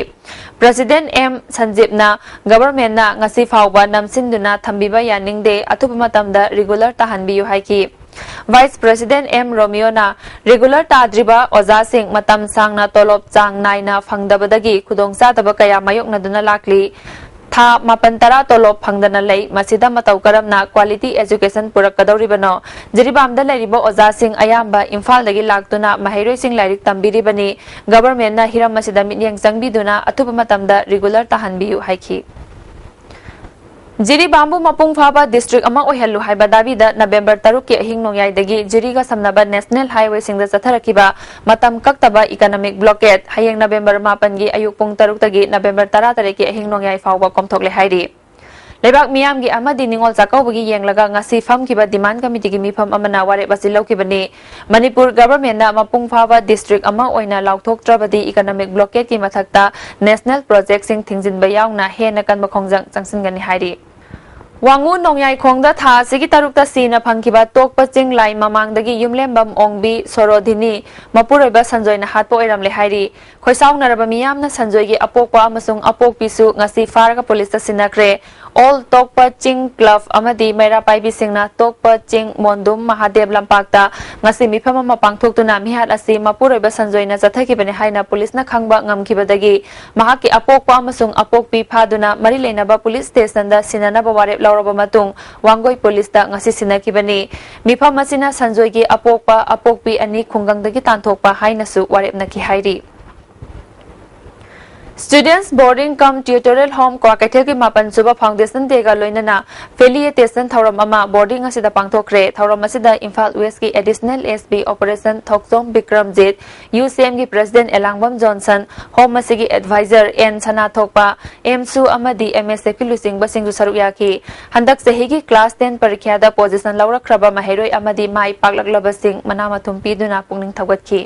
President M ꯁꯟꯖꯤꯞꯅ government ꯅ ꯉꯁꯤ ꯐꯥꯎꯕ ꯅꯝꯁꯤꯟꯗꯨꯅ ꯊꯝꯕꯤꯕ ꯌꯥꯅꯤꯡꯗꯦ, ꯑꯊꯨꯕ ꯃꯇꯝꯗ regular ꯇꯥꯍꯟꯕꯤꯌꯨ ꯍꯥꯏꯈꯤ꯫ Vice President M ꯔꯣꯃꯤꯌꯣꯅ regular ꯇꯥꯗ꯭ꯔꯤꯕ ꯑꯣꯖꯥꯁꯤꯡ ꯃꯇꯝ ꯁꯥꯡꯅ ꯇꯣꯂꯣꯞ ꯆꯥꯡ ꯅꯥꯏꯅ ꯐꯪꯗꯕꯗꯒꯤ ꯈꯨꯗꯣꯡꯆꯥꯗꯕ ꯀꯌꯥ ꯃꯥꯌꯣꯛꯅꯗꯨꯅ ꯂꯥꯛꯂꯤ꯫ ꯊꯥ ꯃꯥꯄꯟ ꯇꯔꯥ ꯇꯣꯂꯣꯞ ꯐꯪꯗꯅ ꯂꯩ꯫ ꯃꯁꯤꯗ ꯃꯇꯧ ꯀꯔꯝꯅ quality education ꯄꯨꯔꯛꯀꯗꯧꯔꯤꯕꯅꯣ? ꯖꯤꯔꯤꯕꯥꯝꯗ ꯂꯩꯔꯤꯕ ꯑꯣꯖꯥꯁꯤꯡ ꯑꯌꯥꯝꯕ ꯏꯝꯐꯥꯜꯗꯒꯤ ꯂꯥꯛꯇꯨꯅ ꯃꯍꯩꯔꯣꯏꯁꯤꯡ ꯂꯥꯏꯔꯤꯛ ꯇꯝꯕꯤꯔꯤꯕꯅꯤ꯫ Government ꯅ ꯍꯤꯔꯝ ꯑꯁꯤꯗ ꯃꯤꯠꯌꯦꯡ ꯆꯪꯕꯤꯗꯨꯅ ꯑꯊꯨꯕ ꯃꯇꯝꯗ regular ꯇꯥꯍꯟꯕꯤꯌꯨ ꯍꯥꯏꯈꯤ꯫ ꯖꯤꯔꯤꯕꯥꯝꯕꯨ ꯃꯄꯨꯡ ꯐꯥꯕ district ꯑꯃ ꯑꯣꯏꯍꯜꯂꯨ ꯍꯥꯏꯕ ꯗꯥꯕꯤꯗ November ꯇꯔꯨꯛꯀꯤ ꯑꯍꯤꯡ ꯅꯣꯡꯌꯥꯏꯗꯒꯤ ꯖꯤꯔꯤꯒ ꯁꯝꯅꯕ national highway ꯁꯤꯡꯗ ꯆꯠꯊꯔꯛꯈꯤꯕ ꯃꯇꯝ ꯀꯛꯇꯕ economic blockade ꯍꯌꯦꯡ November ꯃꯥꯄꯟꯒꯤ ꯑꯌꯨꯛ ꯄꯨꯡ ꯇꯔꯨꯛꯇꯒꯤ November ꯇꯔꯥꯇꯔꯦꯠꯀꯤ ꯑꯍꯤꯡ ꯅꯣꯡꯌꯥꯏ ꯐꯥꯎꯕ ꯀꯣꯝꯊꯣꯛꯂꯦ ꯍꯥꯏꯔꯤ꯫ ꯂꯩꯕꯥꯛ ꯃꯤꯌꯥꯝꯒꯤ ꯑꯃꯗꯤ ꯅꯤꯉꯣꯜ ꯆꯥꯛꯀꯧꯕꯒꯤ ꯌꯦꯡꯂꯒ ꯉꯁꯤ ꯐꯝꯈꯤꯕ demand committee ꯒꯤ ꯃꯤꯐꯝ ꯑꯃꯅ ꯋꯥꯔꯦꯞ ꯑꯁꯤ ꯂꯧꯈꯤꯕꯅꯤ꯫ ꯃꯅꯤꯄꯨꯔ government ꯅ ꯃꯄꯨꯡ ꯐꯥꯕ district ꯑꯃ ꯑꯣꯏꯅ ꯂꯥꯎꯊꯣꯛꯇ꯭ꯔꯕꯗꯤ economic blockade ꯀꯤ ꯃꯊꯛꯇ national project ꯁꯤꯡ ꯊꯤꯡꯖꯤꯟꯕ ꯌꯥꯎꯅ ꯍꯦꯟꯅ ꯀꯟꯕ ꯈꯣꯡꯖꯪ ꯆꯪꯁꯤꯟꯒꯅꯤ ꯍꯥꯏꯔꯤ꯫ ꯋꯥꯉꯨ ꯅꯣꯡꯌꯥꯏꯈꯣꯡꯗ ꯊꯥ ꯑꯁꯤꯒꯤ ꯇꯔꯨꯛꯇ ꯁꯤꯅ ꯐꯪꯈꯤꯕ ꯇꯣꯛꯄ ꯆꯤꯡ ꯂꯥꯏ ꯃꯃꯥꯡꯗꯒꯤ ꯌꯨꯝꯂꯦꯝꯕꯝ ꯑꯣꯡꯕꯤ ꯁꯣꯔꯣꯙꯤꯅꯤ ꯃꯄꯨꯔꯣꯏꯕ ꯁꯟꯖꯣꯏꯅ ꯍꯥꯠꯄ ꯑꯣꯏꯔꯝꯂꯦ ꯍꯥꯏꯔꯤ꯫ ꯈꯣꯏꯁꯥꯎꯅꯔꯕ ꯃꯤꯌꯥꯝꯅ ꯁꯟꯖꯣꯏꯒꯤ ꯑꯄꯣꯛꯄ ꯑꯃꯁꯨꯡ ꯑꯄꯣꯛꯄꯤꯁꯨ ꯉꯁꯤ ꯐꯥꯔꯒ ꯄꯨꯂꯤꯁꯇ ꯁꯤꯟꯅꯈ꯭ꯔꯦ꯫ ꯑꯣꯜ ꯇꯣꯛꯄ ꯆꯤꯡ ꯀ꯭ꯂꯕ ꯑꯃꯗꯤ ꯃꯩꯔꯥ ꯄꯥꯏꯕꯤꯁꯤꯡꯅ ꯇꯣꯛꯄ ꯆꯤꯡ ꯃꯣꯟꯗꯨꯝ ꯃꯍꯥꯗꯦꯕ ꯂꯝꯄꯥꯛꯇ ꯉꯁꯤ ꯃꯤꯐꯝ ꯑꯃ ꯄꯥꯡꯊꯣꯛꯇꯨꯅ ꯃꯤꯍꯥꯠ ꯑꯁꯤ ꯃꯄꯨꯔꯣꯏꯕ ꯁꯟꯖꯣꯏꯅ ꯆꯠꯊꯈꯤꯕꯅꯤ ꯍꯥꯏꯅ ꯄꯨꯂꯤꯁꯅ ꯈꯪꯕ ꯉꯝꯈꯤꯕꯗꯒꯤ ꯃꯍꯥꯛꯀꯤ ꯑꯄꯣꯛꯄ ꯑꯃꯁꯨꯡ ꯑꯄꯣꯛꯄꯤ ꯐꯥꯗꯨꯅ ꯃꯔꯤ ꯂꯩꯅꯕ ꯄꯨꯂꯤꯁ ꯁ꯭ꯇꯦꯁꯟꯗ ꯁꯤꯟꯅꯅꯕ ꯋꯥꯔꯦꯞ ꯂꯧꯔꯕ ꯃꯇꯨꯡ ꯋꯥꯡꯒꯣꯏ ꯄꯨꯂꯤꯁꯇ ꯉꯁꯤ ꯁꯤꯟꯅꯈꯤꯕꯅꯤ꯫ ꯃꯤꯐꯝ ꯑꯁꯤꯅ ꯁꯟꯖꯣꯏꯒꯤ ꯑꯄꯣꯛꯄ, ꯑꯄꯣꯛꯄꯤ ꯑꯅꯤ ꯈꯨꯡꯒꯪꯗꯒꯤ ꯇꯥꯟꯊꯣꯛꯄ ꯍꯥꯏꯅꯁꯨ ꯋꯥꯔꯦꯞꯅꯈꯤ ꯍꯥꯏꯔꯤ꯫ Students Boarding cum Tutorial Home ꯀ꯭ꯋꯥꯀꯩꯊꯦꯜꯒꯤ ꯃꯥꯄꯟ ꯁꯨꯕ Foundation Dayꯒ ꯂꯣꯏꯅꯅ Felicitation ꯊꯧꯔꯝ ꯑꯃ boarding ꯑꯁꯤꯗ ꯄꯥꯡꯊꯣꯛꯈ꯭ꯔꯦ꯫ ꯊꯧꯔꯝ ꯑꯁꯤꯗ ꯏꯝꯐꯥꯜ Westꯀꯤ Additional SP Operation ꯊꯣꯛꯆꯣꯝ ꯕꯤꯀ꯭ꯔꯝꯖꯤꯠ, UCMꯒꯤ President ꯑꯦꯂꯥꯡꯕꯝ ꯖꯣꯟꯁꯟ, Home ꯑꯁꯤꯒꯤ Advisor ꯑꯦꯟ ꯁꯅꯥꯊꯣꯛꯄ, ꯑꯦꯝꯁꯨ ꯑꯃꯗꯤ MSFꯀꯤ ꯂꯨꯆꯤꯡꯕꯁꯤꯡꯁꯨ ꯁꯔꯨꯛ ꯌꯥꯈꯤ꯫ ꯍꯟꯗꯛ ꯆꯍꯤꯒꯤ class ten ꯄꯔꯤꯈ꯭ꯌꯥꯗ position ꯂꯧꯔꯛꯈ꯭ꯔꯕ ꯃꯍꯩꯔꯣꯏ ꯑꯃꯗꯤ ꯃꯥꯏ ꯄꯥꯛꯂꯛꯂꯕꯁꯤꯡ ꯃꯅꯥ ꯃꯊꯨꯝ ꯄꯤꯗꯨꯅ ꯄꯨꯛꯅꯤꯡ ꯊꯧꯒꯠꯈꯤ꯫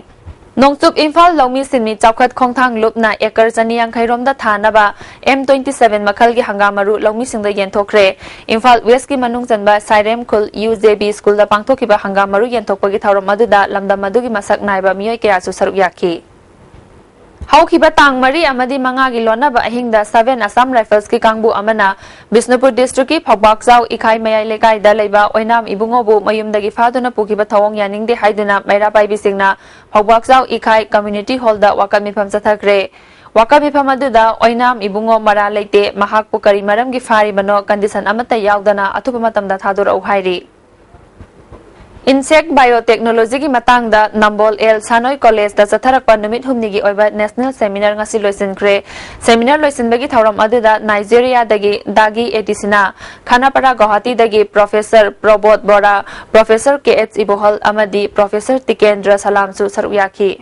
ꯅꯣꯡꯆꯨꯞ ꯏꯝꯐꯥꯜ ꯂꯧꯃꯤ ꯁꯤꯟꯃꯤ ꯆꯥꯎꯈꯠ ꯈꯣꯡꯊꯥꯡ ꯂꯨꯞꯅ acre ꯆꯅꯤ ꯌꯥꯡꯈꯩ ꯔꯣꯝꯗ ꯊꯥꯅꯕ M twenty seven ꯃꯈꯜꯒꯤ ꯍꯪꯒꯥꯝ ꯃꯔꯨ ꯂꯧꯃꯤꯁꯤꯡꯗ ꯌꯦꯟꯊꯣꯛꯈ꯭ꯔꯦ꯫ ꯏꯝꯐꯥꯜ Westꯀꯤ ꯃꯅꯨꯡ ꯆꯟꯕ ꯁꯥꯏꯔꯦꯝꯈꯨꯜ UJB Schoolꯗ ꯄꯥꯡꯊꯣꯛꯈꯤꯕ ꯍꯪꯒꯥꯝ ꯃꯔꯨ ꯌꯦꯟꯊꯣꯛꯄꯒꯤ ꯊꯧꯔꯝ ꯑꯗꯨꯗ ꯂꯝꯗꯝ ꯑꯗꯨꯒꯤ ꯃꯁꯛ ꯅꯥꯏꯕ ꯃꯤꯑꯣꯏ ꯀꯌꯥꯁꯨ ꯁꯔꯨꯛ ꯌꯥꯈꯤ꯫ ꯍꯧꯈꯤꯕ ꯇꯥꯡ ꯃꯔꯤ ꯑꯃꯗꯤ ꯃꯉꯥꯒꯤ ꯂꯣꯟꯅꯕ ꯑꯍꯤꯡꯗ Seven Assam Riflesꯀꯤ ꯀꯥꯡꯕꯨ ꯑꯃꯅ ꯕꯤꯁꯅꯨꯄꯨꯔ Districtꯀꯤ ꯐꯧꯕꯥꯛꯆꯥꯎ ꯏꯈꯥꯏ ꯃꯌꯥꯏ ꯂꯩꯀꯥꯏꯗ ꯂꯩꯕ ꯑꯣꯏꯅꯥꯝ ꯏꯕꯨꯡꯉꯣꯕꯨ ꯃꯌꯨꯝꯗꯒꯤ ꯐꯥꯗꯨꯅ ꯄꯨꯈꯤꯕ ꯊꯧꯑꯣꯡ ꯌꯥꯅꯤꯡꯗꯦ ꯍꯥꯏꯗꯨꯅ ꯃꯩꯔꯥ ꯄꯥꯏꯕꯤꯁꯤꯡꯅ ꯐꯧꯕꯥꯛꯆꯥꯎ ꯏꯈꯥꯏ Community Hallꯗ ꯋꯥꯀꯠ ꯃꯤꯐꯝ ꯆꯠꯊꯈ꯭ꯔꯦ꯫ ꯋꯥꯀꯠ ꯃꯤꯐꯝ ꯑꯗꯨꯗ ꯑꯣꯏꯅꯥꯝ ꯏꯕꯨꯡꯉꯣ ꯃꯔꯥ ꯂꯩꯇꯦ, ꯃꯍꯥꯛꯄꯨ ꯀꯔꯤ ꯃꯔꯝꯒꯤ ꯐꯥꯔꯤꯕꯅꯣ, condition ꯑꯃꯠꯇ ꯌꯥꯎꯗꯅ ꯑꯊꯨꯕ ꯃꯇꯝꯗ ꯊꯥꯗꯣꯔꯛꯎ ꯍꯥꯏꯔꯤ꯫ Insect Biotechnologyꯒꯤ ꯃꯇꯥꯡꯗ ꯅꯝꯕꯣꯜ ꯑꯦꯜ ꯁꯥꯅꯣꯏ Collegeꯇ ꯆꯠꯊꯔꯛꯄ ꯅꯨꯃꯤꯠ ꯍꯨꯝꯅꯤꯒꯤ ꯑꯣꯏꯕ National Seminar ꯉꯁꯤ ꯂꯣꯏꯁꯤꯟꯈ꯭ꯔꯦ꯫ Seminar ꯂꯣꯏꯁꯤꯟꯕꯒꯤ ꯊꯧꯔꯝ ꯑꯗꯨꯗ ꯅꯥꯏꯖꯦꯔꯤꯌꯥꯗꯒꯤ ꯗꯥꯒꯤ ꯑꯦꯗꯤꯁꯤꯅꯥ, ꯈꯥꯅꯥꯄꯥꯔꯥ ꯒꯧꯍꯥꯇꯤꯗꯒꯤ Professor ꯄ꯭ꯔꯣꯕꯣꯙ ꯕꯣꯔꯥ, Professor ꯀꯦ ꯑꯦꯆ ꯏꯕꯣꯍꯜ ꯑꯃꯗꯤ Professor ꯇꯤꯀꯦꯟꯗ꯭ꯔ ꯁꯂꯥꯝꯁꯨ ꯁꯔꯨꯛ ꯌꯥꯈꯤ꯫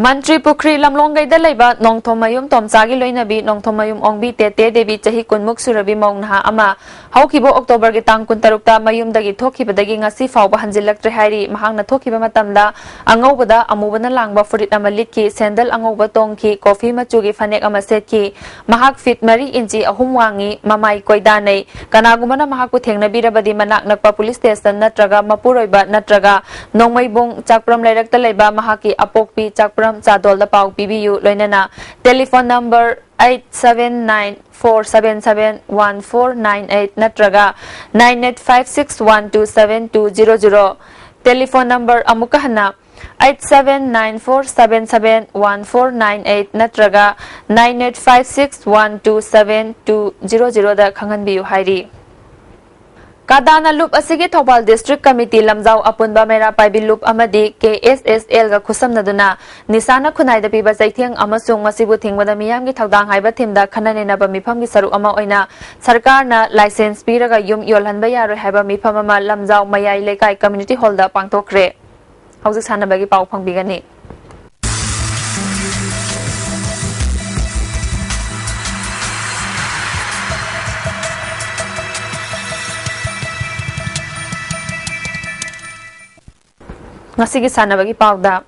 ꯃꯟꯇ꯭ꯔꯤ ꯄꯨꯈ꯭ꯔꯤ ꯂꯝꯂꯣꯡꯒꯩꯗ ꯂꯩꯕ ꯅꯣꯡꯊꯣꯝꯃꯌꯨꯝ ꯇꯣꯝꯆꯥꯒꯤ ꯂꯣꯏꯅꯕꯤ ꯅꯣꯡꯊꯣꯝꯃꯌꯨꯝ ꯑꯣꯡꯕꯤ ꯇꯦꯇꯦ ꯗꯦꯕꯤ, ꯆꯍꯤ ꯀꯨꯟꯃꯨꯛ ꯁꯨꯔꯕꯤ ꯃꯧ ꯅꯍꯥ ꯑꯃ, ꯍꯧꯈꯤꯕ Octoberꯒꯤ ꯇꯥꯡ ꯀꯨꯟꯇꯔꯨꯛꯇ ꯃꯌꯨꯝꯗꯒꯤ ꯊꯣꯛꯈꯤꯕꯗꯒꯤ ꯉꯁꯤ ꯐꯥꯎꯕ ꯍꯟꯖꯤꯜꯂꯛꯇ꯭ꯔꯦ ꯍꯥꯏꯔꯤ꯫ ꯃꯍꯥꯛꯅ ꯊꯣꯛꯈꯤꯕ ꯃꯇꯝꯗ ꯑꯉꯧꯕꯗ ꯑꯃꯨꯕꯅ ꯂꯥꯡꯕ ꯐꯨꯔꯤꯠ ꯑꯃ ꯂꯤꯠꯈꯤ, ꯁꯦꯟꯗꯜ ꯑꯉꯧꯕ ꯇꯣꯡꯈꯤ, ꯀꯣꯐꯤ ꯃꯆꯨꯒꯤ ꯐꯅꯦꯛ ꯑꯃ ꯁꯦꯠꯈꯤ꯫ ꯃꯍꯥꯛ feet ꯃꯔꯤ inch ꯑꯍꯨꯝ ꯋꯥꯡꯉꯤ, ꯃꯃꯥꯏ ꯀꯣꯏꯗꯥꯅꯩ꯫ ꯀꯅꯥꯒꯨꯝꯕꯅ ꯃꯍꯥꯛꯄꯨ ꯊꯦꯡꯅꯕꯤꯔꯕꯗꯤ ꯃꯅꯥꯛ ꯅꯛꯄ police station ꯅꯠꯇ꯭ꯔꯒ ꯃꯄꯨꯔꯣꯏꯕ ꯅꯠꯇ꯭ꯔꯒ ꯅꯣꯡꯃꯩꯕꯨꯡ ꯆꯥꯛꯄ꯭ꯔꯝ ꯂꯩꯔꯛꯇ ꯂꯩꯕ ꯃꯍꯥꯛꯀꯤ ꯑꯄꯣꯛꯄꯤ ꯆꯥꯛꯄ꯭ꯔꯝ ꯆꯥꯗꯣꯜꯗ ꯄꯥꯎ ꯄꯤꯕꯤꯌꯨ, ꯂꯣꯏꯅꯅ telephone number eight seven nine four seven seven one four nine eight ꯅꯠꯇ꯭ꯔꯒ nine eight five six one two seven two zero zero꯫ Telephone number ꯑꯃꯨꯛꯀ ꯍꯟꯅ eight seven nine four seven seven one four nine eight ꯅꯠꯇ꯭ꯔꯒ nine eight five six one two seven two zero zeroꯗ ꯈꯪꯍꯟꯕꯤꯌꯨ ꯍꯥꯏꯔꯤ꯫ ꯀꯥꯗꯥꯅ ꯂꯨꯞ ꯑꯁꯤꯒꯤ Thoubal district committee, ꯂꯝꯖꯥꯎ ꯑꯄꯨꯟꯕ ꯃꯩꯔꯥ ꯄꯥꯏꯕꯤ ꯂꯨꯞ ꯑꯃꯗꯤ ꯀꯦ ꯑꯦꯁ ꯑꯦꯁ ꯑꯦꯜꯒ ꯈꯨꯠꯁꯝꯅꯗꯨꯅ ꯅꯤꯁꯥꯅ ꯈꯨꯟꯅꯥꯏꯗ ꯄꯤꯕ ꯆꯩꯊꯦꯡ ꯑꯃꯁꯨꯡ ꯃꯁꯤꯕꯨ ꯊꯤꯡꯕꯗ ꯃꯤꯌꯥꯝꯒꯤ ꯊꯧꯗꯥꯡ ꯍꯥꯏꯕ ꯊꯤꯝꯗ ꯈꯟꯅ ꯅꯩꯅꯕ ꯃꯤꯐꯝꯒꯤ ꯁꯔꯨꯛ ꯑꯃ ꯑꯣꯏꯅ ꯁꯔꯀꯥꯔꯅ ꯂꯥꯏꯁꯦꯟꯁ ꯄꯤꯔꯒ ꯌꯨꯝ ꯌꯣꯜꯍꯟꯕ ꯌꯥꯔꯣꯏ ꯍꯥꯏꯕ ꯃꯤꯐꯝ ꯑꯃ ꯂꯝꯖꯥꯎ ꯃꯌꯥꯏ ꯂꯩꯀꯥꯏ ꯀꯝꯃ꯭ꯌꯨꯅꯤꯇꯤ ꯍꯣꯜꯗ ꯄꯥꯡꯊꯣꯛꯈ꯭ꯔꯦ꯫ ꯍꯧꯖꯤꯛ ꯁꯥꯟꯅꯕꯒꯤ ꯄꯥꯎ ꯐꯪꯕꯤꯒꯅꯤ꯫ ꯉꯁꯤꯒꯤ ꯁꯥꯟꯅꯕꯒꯤ ꯄꯥꯎꯗ,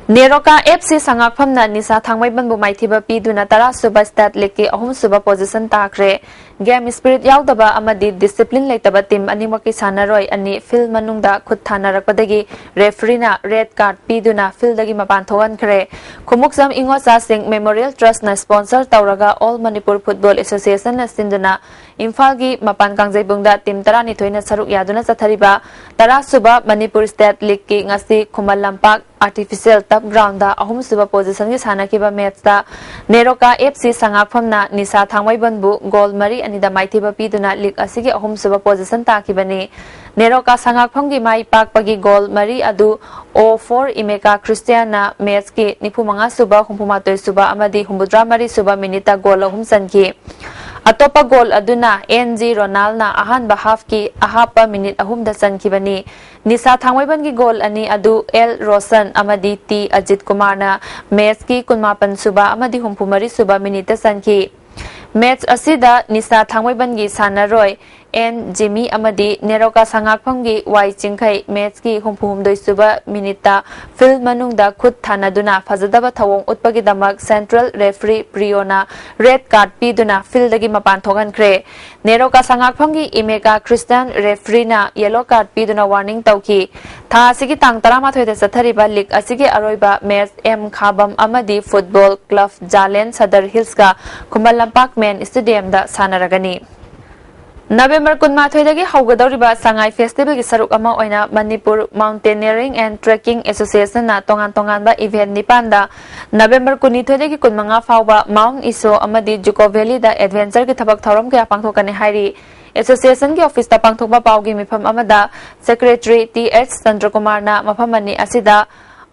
ꯅꯦꯔꯣꯀꯥ ꯑꯦꯐ ꯁꯤ ꯁꯉꯥꯛꯐꯝꯅ ꯅꯤꯁꯥ ꯊꯥꯡꯃꯩꯕꯟꯕꯨ ꯃꯥꯏꯊꯤꯕ ꯄꯤꯗꯨꯅ ꯇꯔꯥ ꯁꯨꯕ ꯁ꯭ꯇꯦꯠ ꯂꯤꯒꯀꯤ ꯑꯍꯨꯝ ꯁꯨꯕ ꯄꯣꯖꯤꯁꯟ ꯇꯥꯈ꯭ꯔꯦ꯫ ꯒꯦꯝ ꯁ꯭ꯄꯤꯔꯤꯠ ꯌꯥꯎꯗꯕ ꯑꯃꯗꯤ ꯗꯤꯁꯤꯄ꯭ꯂꯤꯟ ꯂꯩꯇꯕ ꯇꯤꯝ ꯑꯅꯤꯃꯛꯀꯤ ꯁꯥꯟꯅꯔꯣꯏ ꯑꯅꯤ ꯐꯤꯜꯗ ꯃꯅꯨꯡꯗ ꯈꯨꯠ ꯊꯥꯅꯔꯛꯄꯗꯒꯤ ꯔꯦꯐ꯭ꯔꯤꯅ ꯔꯦꯗ ꯀꯥꯔꯗ ꯄꯤꯗꯨꯅ ꯐꯤꯜꯗꯒꯤ ꯃꯄꯥꯟ ꯊꯣꯛꯍꯟꯈ꯭ꯔꯦ꯫ ꯈꯨꯃꯨꯛꯆꯝ ꯏꯉꯣꯆꯥꯁꯤꯡ ꯃꯦꯃꯣꯔꯤꯌꯦꯜ ꯇ꯭ꯔꯁꯅ ꯁ꯭ꯄꯣꯟꯁꯔ ꯇꯧꯔꯒ ꯑꯣꯜ ꯃꯅꯤꯄꯨꯔ ꯐꯨꯠꯕꯣꯜ ꯑꯦꯁꯣꯁꯤꯌꯦꯁꯟꯅ ꯁꯤꯟꯗꯨꯅ ꯏꯝꯐꯥꯜꯒꯤ ꯃꯄꯥꯟ ꯀꯥꯡꯖꯩꯕꯨꯡꯗ ꯇꯤꯝ ꯇꯔꯥꯅꯤꯊꯣꯏꯅ ꯁꯔꯨꯛ ꯌꯥꯗꯨꯅ ꯆꯠꯊꯔꯤꯕ ꯇꯔꯥ ꯁꯨꯕ ꯃꯅꯤꯄꯨꯔ ꯁ꯭ꯇꯦꯠ ꯂꯤꯒꯀꯤ ꯉꯁꯤ ꯈꯨꯃꯟ ꯂꯝꯄꯥꯛ ꯑꯥꯔꯇꯤꯐꯤꯁꯤꯌꯦꯜ ꯇꯔꯐ ꯒ꯭ꯔꯥꯎꯟꯗ ꯑꯍꯨꯝ ꯁꯨꯕ ꯄꯣꯖꯤꯁꯟꯒꯤ ꯁꯥꯟꯅꯈꯤꯕ ꯃꯦꯆꯇ ꯅꯦꯔꯣꯀꯥ ꯑꯦꯐ ꯁꯤ ꯁꯉꯥꯛꯐꯝꯅ ꯅꯤꯁꯥ ꯊꯥꯡꯃꯩꯕꯟꯕꯨ ꯒꯣꯜ ꯃꯔꯤ ꯑꯅꯤꯗ ꯃꯥꯏꯊꯤꯕ ꯄꯤꯗꯨꯅ ꯂꯤꯒ ꯑꯁꯤꯒꯤ ꯑꯍꯨꯝ ꯁꯨꯕ ꯄꯣꯖꯤꯁꯟ ꯇꯥꯈꯤꯕꯅꯤ꯫ ꯅꯦꯔꯣꯀꯥ ꯁꯉꯥꯛꯐꯝꯒꯤ ꯃꯥꯏ ꯄꯥꯛꯄꯒꯤ ꯒꯣꯜ ꯃꯔꯤ ꯑꯗꯨ ꯑꯣ ꯐꯣꯔ ꯏꯃꯦꯀꯥ ꯈ꯭ꯔꯤꯁꯇꯤꯌꯥꯟꯅ ꯃꯦꯆꯀꯤ ꯅꯤꯐꯨ ꯃꯉꯥ ꯁꯨꯕ, ꯍꯨꯝꯐꯨ ꯃꯥꯊꯣꯏ ꯁꯨꯕ ꯑꯃꯗꯤ ꯍꯨꯝꯐꯨꯇꯔꯥ ꯃꯔꯤ ꯁꯨꯕ ꯃꯤꯅꯤꯠꯇ ꯒꯣꯜ ꯑꯍꯨꯝ ꯆꯟꯈꯤ꯫ ꯑꯇꯣꯞꯄ ꯒꯣꯜ ꯑꯗꯨꯅ ꯑꯦꯟ ꯖꯤ ꯔꯣꯅꯥꯜꯅ ꯑꯍꯥꯟꯕ ꯍꯥꯐꯀꯤ ꯑꯍꯥꯞꯄ ꯃꯤꯅꯤꯠ ꯑꯍꯨꯝꯗ ꯆꯟꯈꯤꯕꯅꯤ꯫ ꯅꯤꯁꯥ ꯊꯥꯡꯃꯩꯕꯟꯒꯤ ꯒꯣꯜ ꯑꯅꯤ ꯑꯗꯨ ꯑꯦꯜ ꯔꯣꯁꯟ ꯑꯃꯗꯤ ꯇꯤ ꯑꯖꯤꯠ ꯀꯨꯃꯥꯔꯅ ꯃꯦꯆꯀꯤ ꯀꯨꯟꯃꯥꯄꯟ ꯁꯨꯕ ꯑꯃꯗꯤ ꯍꯨꯝꯐꯨ ꯃꯔꯤ ꯁꯨꯕ ꯃꯤꯅꯤꯠꯇ ꯆꯟꯈꯤ꯫ ꯃꯦꯆ ꯑꯁꯤꯗ ꯅꯤꯁꯥ ꯊꯥꯡꯃꯩꯕꯟꯒꯤ ꯁꯥꯟꯅꯔꯣꯏ ꯑꯦꯟ ꯖꯤꯃꯤ ꯑꯃꯗꯤ ꯅꯦꯔꯣꯀꯥ ꯁꯉꯥꯛꯐꯝꯒꯤ ꯋꯥꯏ ꯆꯤꯡꯈꯩ ꯃꯦꯆꯀꯤ ꯍꯨꯝꯐꯨ ꯍꯨꯝꯗꯣꯏ ꯁꯨꯕ ꯃꯤꯅꯤꯠꯇ ꯐꯤꯜꯗ ꯃꯅꯨꯡꯗ ꯈꯨꯠ ꯊꯥꯅꯗꯨꯅ ꯐꯖꯗꯕ ꯊꯧꯑꯣꯡ ꯎꯠꯄꯒꯤꯗꯃꯛ ꯁꯦꯟꯇ꯭ꯔꯦꯜ ꯔꯦꯐ꯭ꯔꯤ ꯄ꯭ꯔꯤꯌꯣꯅ ꯔꯦꯗ ꯀꯥꯔꯗ ꯄꯤꯗꯨꯅ ꯐꯤꯜꯗꯒꯤ ꯃꯄꯥꯟ ꯊꯣꯛꯍꯟꯈ꯭ꯔꯦ꯫ ꯅꯦꯔꯣꯀꯥ ꯁꯉꯥꯛꯐꯝꯒꯤ ꯏꯃꯦꯀꯥ ꯈ꯭ꯔꯤꯁꯇꯤꯌꯥꯟ ꯔꯦꯐ꯭ꯔꯤꯅ ꯌꯦꯂꯣ ꯀꯥꯔꯗ ꯄꯤꯗꯨꯅ ꯋꯥꯔꯅꯤꯡ ꯇꯧꯈꯤ꯫ ꯊꯥ ꯑꯁꯤꯒꯤ ꯇꯥꯡ ꯇꯔꯥꯃꯥꯊꯣꯏꯗ ꯆꯠꯊꯔꯤꯕ ꯂꯤꯒ ꯑꯁꯤꯒꯤ ꯑꯔꯣꯏꯕ ꯃꯦꯆ ꯑꯦꯝ ꯈꯥꯕꯝ ꯑꯃꯗꯤ ꯐꯨꯠꯕꯣꯜ ꯀ꯭ꯂꯕ ꯖꯥꯂꯦꯟ ꯁꯗꯔ ꯍꯤꯜꯁꯀ ꯈꯨꯃꯟ ꯂꯝꯄꯥꯛ ꯃꯦꯟ ꯁ꯭ꯇꯦꯗꯤꯌꯝꯗ ꯁꯥꯟꯅꯔꯒꯅꯤ꯫ ꯅꯕꯦꯝꯕꯔ ꯀꯨꯟꯃꯥꯊꯣꯏꯗꯒꯤ ꯍꯧꯒꯗꯧꯔꯤꯕ ꯁꯉꯥꯏ ꯐꯦꯁꯇꯤꯚꯦꯜꯒꯤ ꯁꯔꯨꯛ ꯑꯃ ꯑꯣꯏꯅ ꯃꯅꯤꯄꯨꯔ ꯃꯥꯎꯟꯇꯦꯅꯤꯌꯔꯤꯡ ꯑꯦꯟ ꯇ꯭ꯔꯦꯛꯀꯤꯡ ꯑꯦꯁꯣꯁꯤꯌꯦꯁꯟꯅ ꯇꯣꯉꯥꯟ ꯇꯣꯉꯥꯟꯕ ꯏꯚꯦꯟꯠ ꯅꯤꯄꯥꯟꯗ ꯅꯕꯦꯝꯕꯔ ꯀꯨꯟꯅꯤꯊꯣꯏꯗꯒꯤ ꯀꯨꯟꯃꯉꯥ ꯐꯥꯎꯕ ꯃꯥꯎꯟꯠ ꯏꯁꯣ ꯑꯃꯗꯤ ꯖꯨꯀꯣ ꯚꯦꯂꯤꯗ ꯑꯦꯗꯚꯦꯟꯆꯔꯒꯤ ꯊꯕꯛ ꯊꯧꯔꯝ ꯀꯌꯥ ꯄꯥꯡꯊꯣꯛꯀꯅꯤ ꯍꯥꯏꯔꯤ꯫ ꯑꯦꯁꯣꯁꯤꯌꯦꯁꯟꯒꯤ ꯑꯣꯐꯤꯁꯇ ꯄꯥꯡꯊꯣꯛꯄ ꯄꯥꯎꯒꯤ ꯃꯤꯐꯝ ꯑꯃꯗ ꯁꯦꯀ꯭ꯔꯦꯇꯔꯤ ꯇꯤ ꯑꯩꯆ ꯆꯟꯗ꯭ꯔꯀꯨꯃꯥꯔꯅ ꯃꯐꯝ ꯑꯅꯤ ꯑꯁꯤꯗ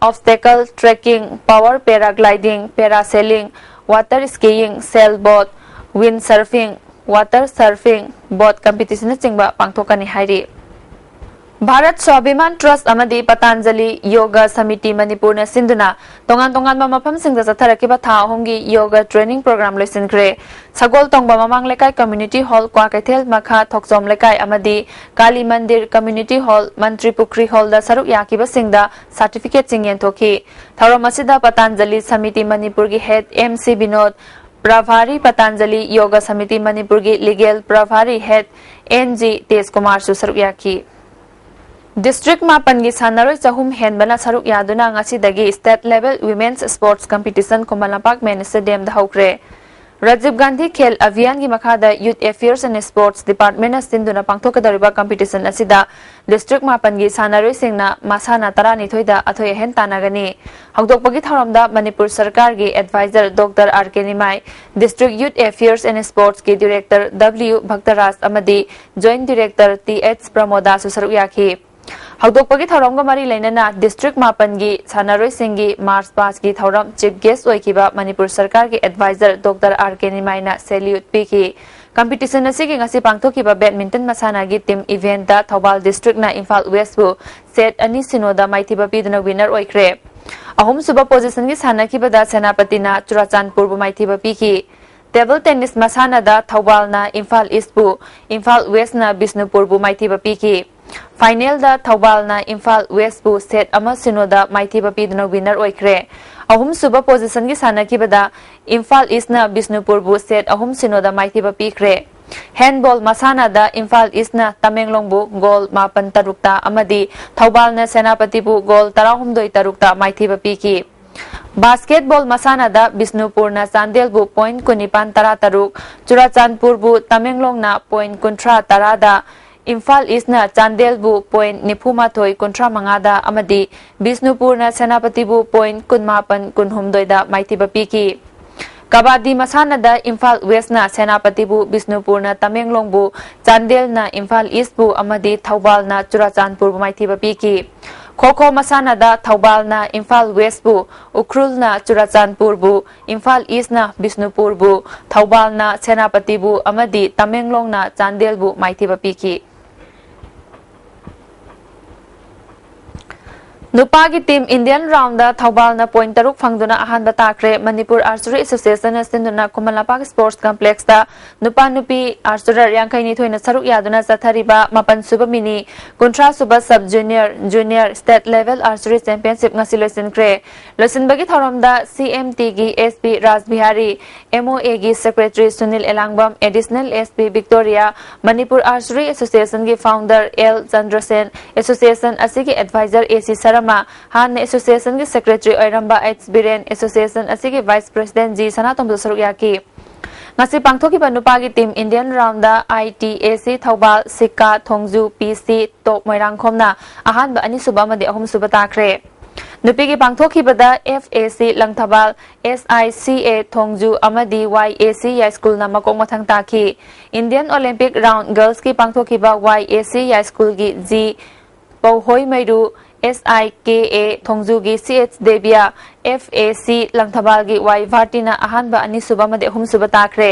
obstacle trekking, power paragliding, parasailing, water skiing, sail boat, wind surfing, water surfing, boat competitionꯅꯆꯤꯡꯕ ꯄꯥꯡꯊꯣꯛꯀꯅꯤ ꯍꯥꯏꯔꯤ꯫ ꯚꯥꯔꯠ ꯁ꯭ꯋꯥꯚꯤꯃꯥꯟ ꯇ꯭ꯔꯁꯠ ꯑꯃꯗꯤ ꯄꯇꯥꯟꯖꯂꯤ ꯌꯣꯒ ꯁꯃꯤꯇꯤ ꯃꯅꯤꯄꯨꯔꯅ ꯁꯤꯟꯗꯨꯅ ꯇꯣꯉꯥꯟ ꯇꯣꯉꯥꯟꯕ ꯃꯐꯝꯁꯤꯡꯗ ꯆꯠꯊꯔꯛꯈꯤꯕ ꯊꯥ ꯑꯍꯨꯝꯒꯤ ꯌꯣꯒ ꯇ꯭ꯔꯦꯅꯤꯡ ꯄ꯭ꯔꯣꯒ꯭ꯔꯥꯝ ꯂꯣꯏꯁꯤꯟꯈ꯭ꯔꯦ꯫ ꯁꯒꯣꯜ ꯇꯣꯡꯕ ꯃꯃꯥꯡ ꯂꯩꯀꯥꯏ ꯀꯝꯃ꯭ꯌꯨꯅꯤꯇꯤ ꯍꯣꯜ, ꯀ꯭ꯋꯥꯀꯩꯊꯦꯜ ꯃꯈꯥ ꯊꯣꯛꯆꯣꯝ ꯂꯩꯀꯥꯏ ꯑꯃꯗꯤ ꯀꯥꯂꯤ ꯃꯟꯗꯤꯔ ꯀꯝꯃ꯭ꯌꯨꯅꯤꯇꯤ ꯍꯣꯜ, ꯃꯟꯇ꯭ꯔꯤ ꯄꯨꯈ꯭ꯔꯤ ꯍꯣꯜꯗ ꯁꯔꯨꯛ ꯌꯥꯈꯤꯕꯁꯤꯡꯗ ꯁꯥꯔꯇꯤꯐꯤꯀꯦꯠꯁꯤꯡ ꯌꯦꯟꯊꯣꯛꯈꯤ꯫ ꯊꯧꯔꯝ ꯑꯁꯤꯗ ꯄꯇꯥꯟꯖꯂꯤ ꯁꯃꯤꯇꯤ ꯃꯅꯤꯄꯨꯔꯒꯤ head M C Vinod, ꯄ꯭ꯔꯚꯥꯔꯤ Patanjali ꯌꯣꯒ ꯁꯃꯤꯇꯤ ꯃꯅꯤꯄꯨꯔꯒꯤ ꯂꯤꯒꯦꯜ ꯄ꯭ꯔꯚꯥꯔꯤ ꯍꯦꯗ ꯑꯦꯟ ꯖꯤ ꯇꯦꯖꯀꯨꯃꯥꯔꯁꯨ ꯁꯔꯨꯛ ꯌꯥꯈꯤ꯫ ꯗꯤꯁꯇ꯭ꯔꯤꯛ ꯃꯥꯄꯟꯒꯤ ꯁꯥꯟꯅꯔꯣꯏ ꯆꯍꯨꯝ ꯍꯦꯟꯕꯅ ꯁꯔꯨꯛ ꯌꯥꯗꯨꯅ ꯉꯁꯤꯗꯒꯤ State Level Women's Sports Competition Khuman Lampak ꯃꯦꯟ ꯁ꯭ꯇꯦꯗꯤꯌꯝꯗ ꯍꯧꯈ꯭ꯔꯦ꯫ ꯔꯥꯖꯤꯕ ꯒꯥꯟꯙꯤ ꯈꯦꯜ ꯑꯚꯤꯌꯥꯟꯒꯤ ꯃꯈꯥꯗ Youth Affairs and Sports Departmentꯅ ꯁꯤꯟꯗꯨꯅ ꯄꯥꯡꯊꯣꯛꯀꯗꯧꯔꯤꯕ competition ꯑꯁꯤꯗ ꯗꯤꯁꯇ꯭ꯔꯤꯛ ꯃꯥꯄꯟꯒꯤ ꯁꯥꯟꯅꯔꯣꯏꯁꯤꯡꯅ ꯃꯁꯥꯟꯅ ꯇꯔꯥꯅꯤꯊꯣꯏꯗ ꯑꯊꯣꯏ ꯑꯍꯦꯟ ꯇꯥꯟꯅꯒꯅꯤ꯫ ꯍꯧꯗꯣꯛꯄꯒꯤ ꯊꯧꯔꯝꯗ ꯃꯅꯤꯄꯨꯔ ꯁꯔꯀꯥꯔꯒꯤ advisor doctor R K Nimai, district youth affairs and ꯁ꯭ꯄꯣꯔꯠꯁꯀꯤ ꯗꯤꯔꯦꯛꯇꯔ ꯗꯕ꯭ꯂꯤꯌꯨ ꯚꯛꯇꯔꯥꯖ ꯑꯃꯗꯤ ꯖꯣꯏꯟꯠ ꯗꯤꯔꯦꯛꯇꯔ ꯇꯤ ꯑꯩꯆ ꯄ꯭ꯔꯃꯣꯗꯥꯁꯨ ꯁꯔꯨꯛ ꯌꯥꯈꯤ꯫ ꯍꯧꯗꯣꯛꯄꯒꯤ ꯊꯧꯔꯝꯒ ꯃꯔꯤ ꯂꯩꯅꯅ ꯗꯤꯁꯇ꯭ꯔꯤꯛ ꯃꯥꯄꯟꯒꯤ ꯁꯥꯟꯅꯔꯣꯏꯁꯤꯡꯒꯤ ꯃꯥꯔꯆ ꯄꯥꯁꯀꯤ ꯊꯧꯔꯝ ꯆꯤꯐ ꯒꯦꯁ ꯑꯣꯏꯈꯤꯕ ꯃꯅꯤꯄꯨꯔ ꯁꯔꯀꯥꯔꯒꯤ ꯑꯦꯗꯚꯥꯏꯖꯔ ꯗꯣꯛꯇꯔ ꯑꯥꯔ ꯀꯦ ꯅꯤꯃꯥꯏꯅ ꯁꯦꯂ꯭ꯌꯨꯠ ꯄꯤꯈꯤ꯫ ꯀꯝꯄꯤꯇꯤꯁꯟ ꯑꯁꯤꯒꯤ ꯉꯁꯤ ꯄꯥꯡꯊꯣꯛꯈꯤꯕ ꯕꯦꯗꯃꯤꯟꯇꯟ ꯃꯁꯥꯟꯅꯒꯤ ꯇꯤꯝ ꯏꯚꯦꯟꯠꯇ ꯊꯧꯕꯥꯜ ꯗꯤꯁꯇ꯭ꯔꯤꯛꯅ ꯏꯝꯐꯥꯜ ꯋꯦꯁꯄꯨ ꯁꯦꯠ ꯑꯅꯤ ꯁꯤꯅꯣꯗ ꯃꯥꯏꯊꯤꯕ ꯄꯤꯗꯨꯅ ꯋꯤꯟꯅꯔ ꯑꯣꯏꯈ꯭ꯔꯦ꯫ ꯑꯍꯨꯝꯁꯨꯕ ꯄꯣꯖꯤꯁꯟꯒꯤ ꯁꯥꯟꯅꯈꯤꯕꯗ ꯁꯦꯅꯥꯄꯇꯤꯅ ꯆꯨꯔꯥꯆꯥꯟꯄꯨꯔꯕꯨ ꯃꯥꯏꯊꯤꯕ ꯄꯤꯈꯤ꯫ ꯇꯦꯕꯜ ꯇꯦꯅꯤꯁ ꯃꯁꯥꯟꯅꯗ ꯊꯧꯕꯥꯜꯅ ꯏꯝꯐꯥꯜ ꯏꯁꯄꯨ, ꯏꯝꯐꯥꯜ ꯋꯦꯁꯅ ꯕꯤꯁꯅꯨꯄꯨꯔꯕꯨ ꯃꯥꯏꯊꯤꯕ ꯄꯤꯈꯤ꯫ ꯐꯥꯏꯅꯦꯜꯗ ꯊꯧꯕꯥꯜꯅ ꯏꯝꯐꯥꯜ ꯋꯦꯁꯄꯨ ꯁꯦꯠ ꯑꯃ ꯁꯤꯅꯣꯗ ꯃꯥꯏꯊꯤꯕ ꯄꯤꯗꯨꯅ ꯋꯤꯟꯅꯔ ꯑꯣꯏꯈ꯭ꯔꯦ꯫ ꯑꯍꯨꯝꯁꯨꯕ ꯄꯣꯖꯤꯁꯟꯒꯤ ꯁꯥꯟꯅꯈꯤꯕꯗ ꯏꯝꯐꯥꯜ ꯏꯁꯅ ꯕꯤꯁꯅꯨꯄꯨꯔꯕꯨ ꯁꯦꯠ ꯑꯍꯨꯝ ꯁꯤꯅꯣꯗ ꯃꯥꯏꯊꯤꯕ ꯄꯤꯈ꯭ꯔꯦ꯫ ꯍꯦꯟꯕꯣꯜ ꯃꯁꯥꯟꯅꯗ ꯏꯝꯐꯥꯜ ꯏꯁꯅ ꯇꯃꯦꯡꯂꯣꯡꯕꯨ ꯒꯣꯜ ꯃꯥꯄꯟ ꯇꯔꯨꯛꯇ ꯑꯃꯗꯤ ꯊꯧꯕꯥꯜꯅ ꯁꯦꯅꯥꯄꯇꯤꯕꯨ ꯒꯣꯜ ꯇꯔꯥꯍꯨꯝꯗꯣꯏ ꯇꯔꯨꯛꯇ ꯃꯥꯏꯊꯤꯕ ꯄꯤꯈꯤ꯫ ꯕꯥꯁꯀꯦꯠꯕꯣꯜ ꯃꯁꯥꯟꯅꯗ ꯕꯤꯁꯅꯨꯄꯨꯔꯅ ꯆꯥꯟꯗꯦꯜꯕꯨ ꯄꯣꯏꯟꯠ ꯀꯨꯟꯅꯤꯄꯥꯟ ꯇꯔꯥꯇꯔꯨꯛ, ꯆꯨꯔꯥꯆꯥꯟꯄꯨꯔꯕꯨ ꯇꯃꯦꯡꯂꯣꯡꯅ ꯄꯣꯏꯟꯠ ꯀꯨꯟꯊ꯭ꯔꯥ ꯇꯔꯥꯗ, ꯏꯝꯐꯥꯜ ꯏꯁꯅ ꯆꯥꯟꯗꯦꯜꯕꯨ ꯄꯣꯏꯟꯠ ꯅꯤꯐꯨꯃꯥꯊꯣꯏ ꯀꯨꯟꯊ꯭ꯔꯥ ꯃꯉꯥꯗ ꯑꯃꯗꯤ ꯕꯤꯁꯅꯨꯄꯨꯔꯅ ꯁꯦꯅꯥꯄꯇꯤꯕꯨ ꯄꯣꯏꯟꯠ ꯀꯨꯟꯃꯥꯄꯟ ꯀꯨꯟꯍꯨꯝꯗꯣꯏꯗ ꯃꯥꯏꯊꯤꯕ ꯄꯤꯈꯤ꯫ ꯀꯕꯥꯗꯤ ꯃꯁꯥꯟꯅꯗ ꯏꯝꯐꯥꯜ ꯋꯦꯁꯅ ꯁꯦꯅꯥꯄꯇꯤꯕꯨ, ꯕꯤꯁꯅꯨꯄꯨꯔꯅ ꯇꯃꯦꯡꯂꯣꯡꯕꯨ, ꯆꯥꯟꯗꯦꯜꯅ ꯏꯝꯐꯥꯜ ꯏꯁꯄꯨ ꯑꯃꯗꯤ ꯊꯧꯕꯥꯜꯅ ꯆꯨꯔꯥꯆꯥꯟꯄꯨꯔꯕꯨ ꯃꯥꯏꯊꯤꯕ ꯄꯤꯈꯤ꯫ ꯈꯣ ꯈꯣ ꯃꯁꯥꯟꯅꯗ ꯊꯧꯕꯥꯜꯅ ꯏꯝꯐꯥꯜ ꯋꯦꯁꯄꯨ, ꯎꯈ꯭ꯔꯨꯜꯅ ꯆꯨꯔꯥꯆꯥꯟꯄꯨꯔꯕꯨ, ꯏꯝꯐꯥꯜ ꯏꯁꯅ ꯕꯤꯁꯅꯨꯄꯨꯔꯕꯨ, ꯊꯧꯕꯥꯜꯅ ꯁꯦꯅꯥꯄꯇꯤꯕꯨ ꯑꯃꯗꯤ ꯇꯃꯦꯡꯂꯣꯡꯅ ꯆꯥꯟꯗꯦꯜꯕꯨ ꯃꯥꯏꯊꯤꯕ ꯄꯤꯈꯤ꯫ ꯅꯨꯄꯥꯒꯤ ꯇꯤꯝ ꯏꯟꯗꯤꯌꯟ ꯔꯥꯎꯟꯗ ꯊꯧꯕꯥꯜꯅ ꯄꯣꯏꯟ ꯇꯔꯨꯛ ꯐꯪꯗꯨꯅ ꯑꯍꯥꯟꯕ ꯇꯥꯈ꯭ꯔꯦ꯫ ꯃꯅꯤꯄꯨꯔ ꯑꯥꯔꯆꯔꯤ ꯑꯦꯁꯣꯁꯤꯌꯦꯁꯟꯅ ꯁꯤꯟꯗꯨꯅ ꯈꯨꯃꯟ ꯂꯝꯄꯥꯛ ꯁ꯭ꯄꯣꯔꯠꯁ ꯀꯝꯄ꯭ꯂꯦꯛꯁꯇ ꯅꯨꯄꯥ ꯅꯨꯄꯤ ꯑꯥꯔꯆꯔꯔ ꯌꯥꯡꯈꯩ ꯅꯤꯊꯣꯏꯅ ꯁꯔꯨꯛ ꯌꯥꯗꯨꯅ ꯆꯠꯊꯔꯤꯕ ꯃꯥꯄꯟ ꯁꯨꯕ ꯃꯤꯅꯤ, ꯀꯨꯟꯊ꯭ꯔꯥ ꯁꯨꯕ sub junior, junior state level archery championship ꯉꯁꯤ ꯂꯣꯏꯁꯤꯟꯈ꯭ꯔꯦ꯫ ꯂꯣꯏꯁꯤꯟꯕꯒꯤ ꯊꯧꯔꯝꯗ ꯁꯤ ꯑꯦꯝ ꯇꯤꯒꯤ ꯑꯦꯁ ꯄꯤ ꯔꯥꯖ ꯕꯤꯍꯥꯔꯤ, ꯑꯦꯝ ꯑꯣ ꯑꯦꯒꯤ secretary Sunil Elangbam, additional S P Victoria, Manipur archery ꯑꯦꯁꯣꯁꯤꯌꯦꯁꯟꯒꯤ ꯐꯥꯎꯟꯗꯔ ꯑꯦꯜ ꯆꯟꯗ꯭ꯔꯁꯦꯟ, ꯑꯦꯁꯣꯁꯤꯌꯦꯁꯟ ꯑꯁꯤꯒꯤ ꯑꯦꯗꯚꯥꯏꯖꯔ ꯑꯦ ꯁꯤ ꯁꯔꯃ, ꯍꯥꯟꯅ ꯑꯦꯁꯣꯁꯤꯌꯦꯁꯟꯒꯤ ꯁꯦꯀ꯭ꯔꯦꯇꯔꯤ ꯑꯣꯏꯔꯝꯕ ꯑꯩꯆ ꯕꯤꯔꯦꯟ, ꯑꯦꯁꯣꯁꯤꯌꯦꯁꯟ ꯑꯁꯤꯒꯤ ꯚꯥꯏꯁ ꯄ꯭ꯔꯦꯁꯤꯗꯦꯟ ꯖꯤ ꯁꯅꯥꯇꯣꯝꯕꯁꯨ ꯁꯔꯨꯛ ꯌꯥꯈꯤ꯫ ꯉꯁꯤ ꯄꯥꯡꯊꯣꯛꯈꯤꯕ ꯅꯨꯄꯥꯒꯤ team Indian round I T A C Thoubal, ꯁꯤꯀꯥ, ꯊꯣꯡꯖꯨ, ꯄꯤ ꯁꯤ, ꯇꯣꯞ ꯃꯣꯏꯔꯥꯡꯈꯣꯝꯅ ꯑꯍꯥꯟꯕ, ꯑꯅꯤꯁꯨꯕ ꯑꯃꯗꯤ ꯑꯍꯨꯝꯁꯨꯕ ꯇꯥꯈ꯭ꯔꯦ꯫ ꯅꯨꯄꯤꯒꯤ ꯄꯥꯡꯊꯣꯛꯈꯤꯕꯗ ꯑꯦꯐ ꯑꯦ ꯁꯤ ꯂꯪꯊꯕꯥꯜ, ꯑꯦꯁ ꯑꯥꯏ ꯁꯤ ꯑꯦ ꯊꯣꯡꯖꯨ ꯑꯃꯗꯤ ꯋꯥꯏ ꯑꯦ ꯁꯤ ꯌꯥꯏꯁ꯭ꯀꯨꯜꯅ ꯃꯀꯣꯛ ꯃꯊꯪ ꯇꯥꯈꯤ꯫ ꯏꯟꯗꯤꯌꯟ ꯑꯣꯂꯦꯝꯄꯤꯛ ꯔꯥꯎꯟꯗ ꯒꯔꯜꯁꯀꯤ ꯄꯥꯡꯊꯣꯛꯈꯤꯕ ꯋꯥꯏ ꯑꯦ ꯁꯤ ꯌꯥꯏꯁ꯭ꯀꯨꯜꯒꯤ G ꯄꯧꯍꯣꯏ ꯃꯩꯔꯨ, S I K A ꯊꯣꯡꯖꯨꯒꯤ ꯁꯤ ꯑꯦꯆ ꯗꯦꯕꯤꯌꯥ, ꯑꯦꯐ ꯑꯦ ꯁꯤ ꯂꯪꯊꯕꯥꯜꯒꯤ ꯋꯥꯏ ꯚꯥꯔꯇꯤꯅ ꯑꯍꯥꯟꯕ, ꯑꯅꯤꯁꯨꯕ ꯑꯃꯗꯤ ꯑꯍꯨꯝꯁꯨꯕ ꯇꯥꯈ꯭ꯔꯦ꯫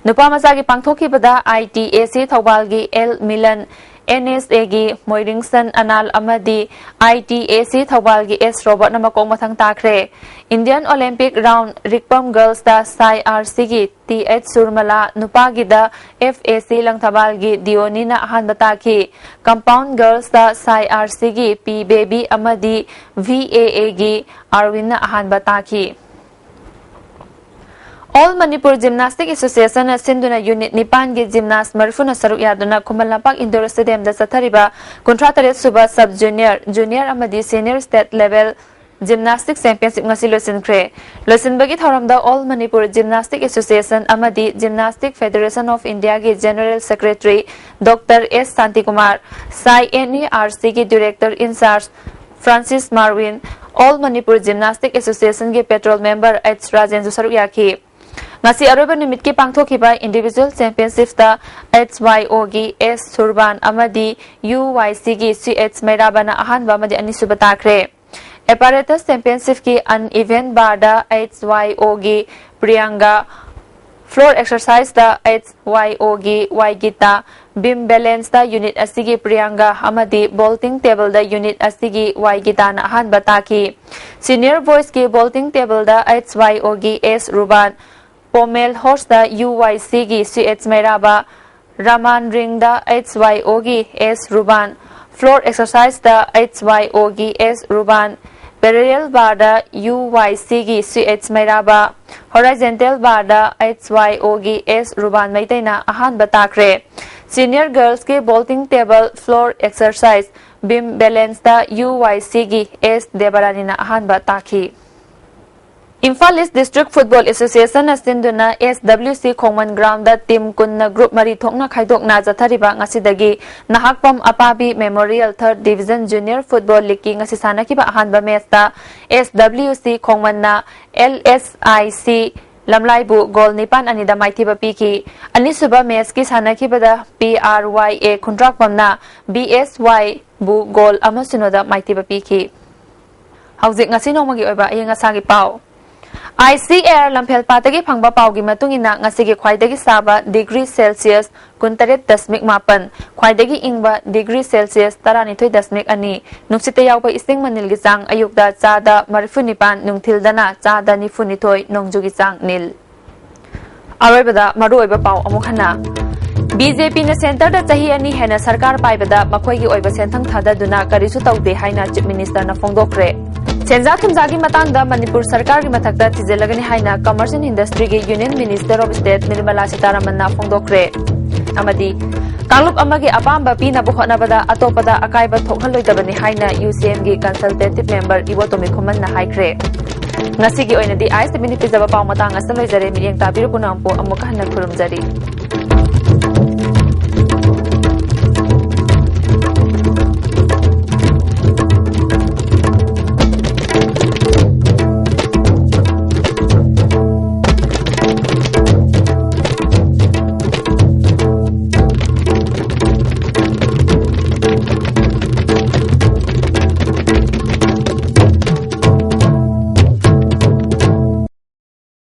ꯅꯨꯄꯥ ꯃꯆꯥꯒꯤ ꯄꯥꯡꯊꯣꯛꯈꯤꯕꯗ ꯑꯥꯏ ꯇꯤ ꯑꯦ ꯁꯤ ꯊꯧꯕꯥꯜꯒꯤ ꯑꯦꯜ ꯃꯤꯂꯟ, ꯑꯦꯟ ꯑꯦꯁ ꯑꯦꯒꯤ ꯃꯣꯏꯔꯤꯡꯁꯟ ꯑꯅꯥꯜ ꯑꯃꯗꯤ ꯑꯥꯏ ꯇꯤ ꯑꯦ ꯁꯤ ꯊꯧꯕꯥꯜꯒꯤ ꯑꯦꯁ ꯔꯣꯕꯔꯠꯅ ꯃꯀꯣꯛ ꯃꯊꯪ ꯇꯥꯈ꯭ꯔꯦ꯫ ꯏꯟꯗꯤꯌꯟ ꯑꯣꯂꯦꯝꯄꯤꯛ ꯔꯥꯎꯟꯗ ꯔꯤꯛꯄꯝ ꯒꯔꯜꯁꯇ ꯁꯥꯏ ꯑꯥꯔ ꯁꯤꯒꯤ ꯇꯤ ꯑꯩꯆ ꯁꯨꯔꯃꯂꯥ, ꯅꯨꯄꯥꯒꯤꯗ ꯑꯦꯐ ꯑꯦ ꯁꯤ ꯂꯪꯊꯕꯥꯜꯒꯤ ꯗꯤꯑꯣꯅꯤꯅ ꯑꯍꯥꯟꯕ ꯇꯥꯈꯤ꯫ ꯀꯝꯄꯥꯎꯟꯗ ꯒꯔꯜꯁꯇ ꯁꯥꯏ ꯑꯥꯔ ꯁꯤꯒꯤ ꯄꯤ ꯕꯦꯕꯤ ꯑꯃꯗꯤ ꯚꯤ ꯑꯦ ꯑꯦꯒꯤ ꯑꯥꯔꯋꯤꯟꯅ ꯑꯍꯥꯟꯕ ꯇꯥꯈꯤ꯫ ꯑꯣꯜ ꯃꯅꯤꯄꯨꯔ ꯖꯤꯝꯅꯥꯁꯇꯤꯛ ꯑꯦꯁꯣꯁꯤꯌꯦꯁꯟꯅ ꯁꯤꯟꯗꯨꯅ ꯌꯨꯅꯤꯠ ꯅꯤꯄꯥꯟꯒꯤ ꯖꯤꯝꯅꯥꯁ ꯃꯔꯤꯐꯨꯅ ꯁꯔꯨꯛ ꯌꯥꯗꯨꯅ ꯈꯨꯃꯟ ꯂꯝꯄꯥꯛ ꯏꯟꯗꯣꯔ ꯁ꯭ꯇꯦꯗꯤꯌꯝꯗ ꯆꯠꯊꯔꯤꯕ ꯀꯨꯟꯊ꯭ꯔꯥ ꯇꯔꯦꯠ ꯁꯨꯕ ꯁꯕ ꯖꯨꯅꯤꯌꯔ, ꯖꯨꯅꯤꯌꯔ ꯑꯃꯗꯤ senior state level gymnastic championship ꯉꯁꯤ ꯂꯣꯏꯁꯤꯟꯈ꯭ꯔꯦ꯫ ꯂꯣꯏꯁꯤꯟꯕꯒꯤ ꯊꯧꯔꯝꯗ ꯑꯣꯜ ꯃꯅꯤꯄꯨꯔ ꯖꯤꯝꯅꯥꯁꯇꯤꯛ ꯑꯦꯁꯣꯁꯤꯌꯦꯁꯟ ꯑꯃꯗꯤ ꯖꯤꯝꯅꯥꯁꯇꯤꯛ ꯐꯦꯗꯦꯔꯦꯁꯟ ꯑꯣꯐ ꯏꯟꯗꯤꯌꯥꯒꯤ general secretary doctor S Shantikumar, SAI N E R ꯁꯤꯒꯤ director in charge Francis Marvin, all Manipur gymnastic ꯑꯦꯁꯣꯁꯤꯌꯦꯁꯟꯒꯤ ꯄꯦꯇ꯭ꯔꯣꯜ ꯃꯦꯝꯕꯔ ꯑꯩꯆ ꯔꯥꯖꯦꯟꯁꯨ ꯁꯔꯨꯛ ꯌꯥꯈꯤ꯫ ꯉꯁꯤ ꯑꯔꯣꯏꯕ ꯅꯨꯃꯤꯠꯀꯤ ꯄꯥꯡꯊꯣꯛꯈꯤꯕ Individual Championship ꯇ H Y O ꯒꯤ S ꯁꯨꯔꯕꯥꯟ ꯑꯃꯗꯤ U Y C ꯒꯤ C H ꯃꯩꯔꯥꯕꯅ ꯑꯍꯥꯟꯕ ꯑꯃꯗꯤ ꯑꯅꯤꯁꯨꯕ ꯇꯥꯈ꯭ꯔꯦ꯫ Apparatus Championship ꯀꯤ Uneven Bar ꯗ H Y O ꯒꯤ ꯄ꯭ꯔꯤꯌꯥꯡꯒ, Floor Exercise ꯇ H Y O ꯒꯤ Y ꯒꯤꯇꯥ, Beam Balance ꯇ unit ꯑꯁꯤꯒꯤ ꯄ꯭ꯔꯤꯌꯥꯡꯒ ꯑꯃꯗꯤ Vaulting Table ꯗ unit ꯑꯁꯤꯒꯤ Y ꯒꯤꯇꯥꯅ ꯑꯍꯥꯟꯕ ꯇꯥꯈꯤ꯫ Senior Boys ꯀꯤ Vaulting Table ꯗ H Y O ꯒꯤ S ꯔꯨꯕꯥꯟ, Pommel Horse ꯇ U Y C ꯒꯤ C H ꯃꯩꯔꯥꯕ, Raman Ring ꯗ H Y O ꯒꯤ S ꯔꯨꯕꯥꯟ, Floor Exercise ꯇ H Y O ꯒꯤ S ꯔꯨꯕꯥꯟ, Parallel Bar ꯗ U Y C ꯒꯤ C H ꯃꯩꯔꯥꯕ, Horizontal Bar ꯗ H Y O ꯒꯤ S ꯔꯨꯕꯥꯟ ꯃꯩꯇꯩꯅ ꯑꯍꯥꯟꯕ ꯇꯥꯈ꯭ꯔꯦ꯫ Senior Girls ꯀꯤ Vaulting Table, Floor Exercise, Beam Balance ꯇ U Y C ꯒꯤ S ꯗꯦꯕꯔꯥꯅꯤꯅ ꯑꯍꯥꯟꯕ ꯇꯥꯈꯤ꯫ Imphal East District Football Association ꯅ ꯁꯤꯟꯗꯨꯅ S W C ꯈꯣꯡꯃꯟ ground ꯗ team ꯀꯨꯟꯅ group ꯃꯔꯤ ꯊꯣꯛꯅ ꯈꯥꯏꯗꯣꯛꯅ ꯆꯠꯊꯔꯤꯕ ꯉꯁꯤꯗꯒꯤ Nahakpam ꯑꯄꯥꯕꯤ Memorial Third Division Junior Football League ꯀꯤ ꯉꯁꯤ ꯁꯥꯟꯅꯈꯤꯕ ꯑꯍꯥꯟꯕ match ꯇ S W C ꯈꯣꯡꯃꯟꯅ L S I C ꯂꯝꯂꯥꯏꯕꯨ goal ꯅꯤꯄꯥꯟ ꯑꯅꯤꯗ ꯃꯥꯏꯊꯤꯕ ꯄꯤꯈꯤ꯫ ꯑꯅꯤꯁꯨꯕ match ꯀꯤ ꯁꯥꯟꯅꯈꯤꯕꯗ P R Y A ꯈꯨꯟꯗ꯭ꯔꯥꯛꯄꯝꯅ B S Y ꯕꯨ goal ꯑꯃ ꯁꯤꯅꯣꯗ ꯃꯥꯏꯊꯤꯕ ꯄꯤꯈꯤ꯫ ꯍꯧꯖꯤꯛ ꯉꯁꯤ ꯅꯣꯡꯃꯒꯤ ꯑꯣꯏꯕ ꯑꯏꯪ ꯑꯁꯥꯒꯤ ꯄꯥꯎ꯫ I C A R ꯂꯝꯐꯦꯜꯄꯥꯠꯇꯒꯤ ꯐꯪꯕ ꯄꯥꯎꯒꯤ ꯃꯇꯨꯡ ꯏꯟꯅ, ꯉꯁꯤꯒꯤ ꯈ꯭ꯋꯥꯏꯗꯒꯤ ꯁꯥꯕ degree Celsius ꯀꯨꯟꯇꯔꯦꯠ ꯗꯁꯃꯤꯛ ꯃꯥꯄꯟ, ꯈ꯭ꯋꯥꯏꯗꯒꯤ ꯏꯪꯕ degree Celsius ꯇꯔꯥꯅꯤꯊꯣꯏ ꯗꯁꯃꯤꯛ ꯑꯅꯤ, ꯅꯨꯡꯁꯤꯠꯇ ꯌꯥꯎꯕ ꯏꯁꯤꯡ ꯃꯅꯤꯜꯒꯤ ꯆꯥꯡ ꯑꯌꯨꯛꯇ ꯆꯥꯗ ꯃꯔꯤꯐꯨ ꯅꯤꯄꯥꯟ, ꯅꯨꯡꯊꯤꯜꯗꯅ ꯆꯥꯗ ꯅꯤꯐꯨ ꯅꯤꯊꯣꯏ, ꯅꯣꯡꯖꯨꯒꯤ ꯆꯥꯡ ꯅꯤꯜ꯫ ꯑꯔꯣꯏꯕꯗ ꯃꯔꯨꯑꯣꯏꯕ ꯄꯥꯎ ꯑꯃꯨꯛ ꯍꯟꯅ꯫ B J P ꯅ centre ꯗ ꯆꯍꯤ ꯑꯅꯤ ꯍꯦꯟꯅ ꯁꯔꯀꯥꯔ ꯄꯥꯏꯕꯗ ꯃꯈꯣꯏꯒꯤ ꯑꯣꯏꯕ ꯁꯦꯟꯊꯪ ꯊꯥꯗꯗꯨꯅ ꯀꯔꯤꯁꯨ ꯇꯧꯗꯦ ꯍꯥꯏꯅ Chief Minister ꯅ ꯐꯣꯡꯗꯣꯛꯈ꯭ꯔꯦ꯫ ꯁꯦꯟꯖꯥ ꯊꯨꯝꯖꯥꯒꯤ ꯃꯇꯥꯡꯗ ꯃꯅꯤꯄꯨꯔ ꯁꯔꯀꯥꯔꯒꯤ ꯃꯊꯛꯇ ꯊꯤꯖꯤꯜꯂꯒꯅꯤ ꯍꯥꯏꯅ Commerce and Industry ꯒꯤ Union Minister of State Nirmala Sitharaman ꯅ ꯐꯣꯡꯗꯣꯛꯈ꯭ꯔꯦ꯫ ꯑꯃꯗꯤ ꯀꯥꯡꯂꯨꯞ ꯑꯃꯒꯤ ꯑꯄꯥꯝꯕ ꯄꯤꯅꯕ ꯍꯣꯠꯅꯕꯗ ꯑꯇꯣꯞꯄꯗ ꯑꯀꯥꯏꯕ ꯊꯣꯛꯍꯜꯂꯣꯏꯗꯕꯅꯤ ꯍꯥꯏꯅ U C M ꯒꯤ Consultative Member ꯏꯕꯣꯇꯣꯝꯕꯤ ꯈꯨꯃꯟꯅ ꯍꯥꯏꯈ꯭ꯔꯦ꯫ ꯉꯁꯤꯒꯤ ꯑꯣꯏꯅꯗꯤ ꯑꯥꯏ ꯑꯦꯁ ꯇꯤ ꯚꯤ ꯅ ꯄꯤꯖꯕ ꯄꯥꯎ ꯃꯇꯥꯡ ꯑꯁꯤꯗ ꯂꯣꯏꯖꯔꯦ꯫ ꯃꯤꯠꯌꯦꯡ ꯇꯥꯕꯤꯔꯨ ꯄꯨꯝꯅꯃꯛꯄꯨ ꯑꯃꯨꯛꯀ ꯍꯟꯅ ꯈꯨꯔꯨꯝꯖꯔꯤ꯫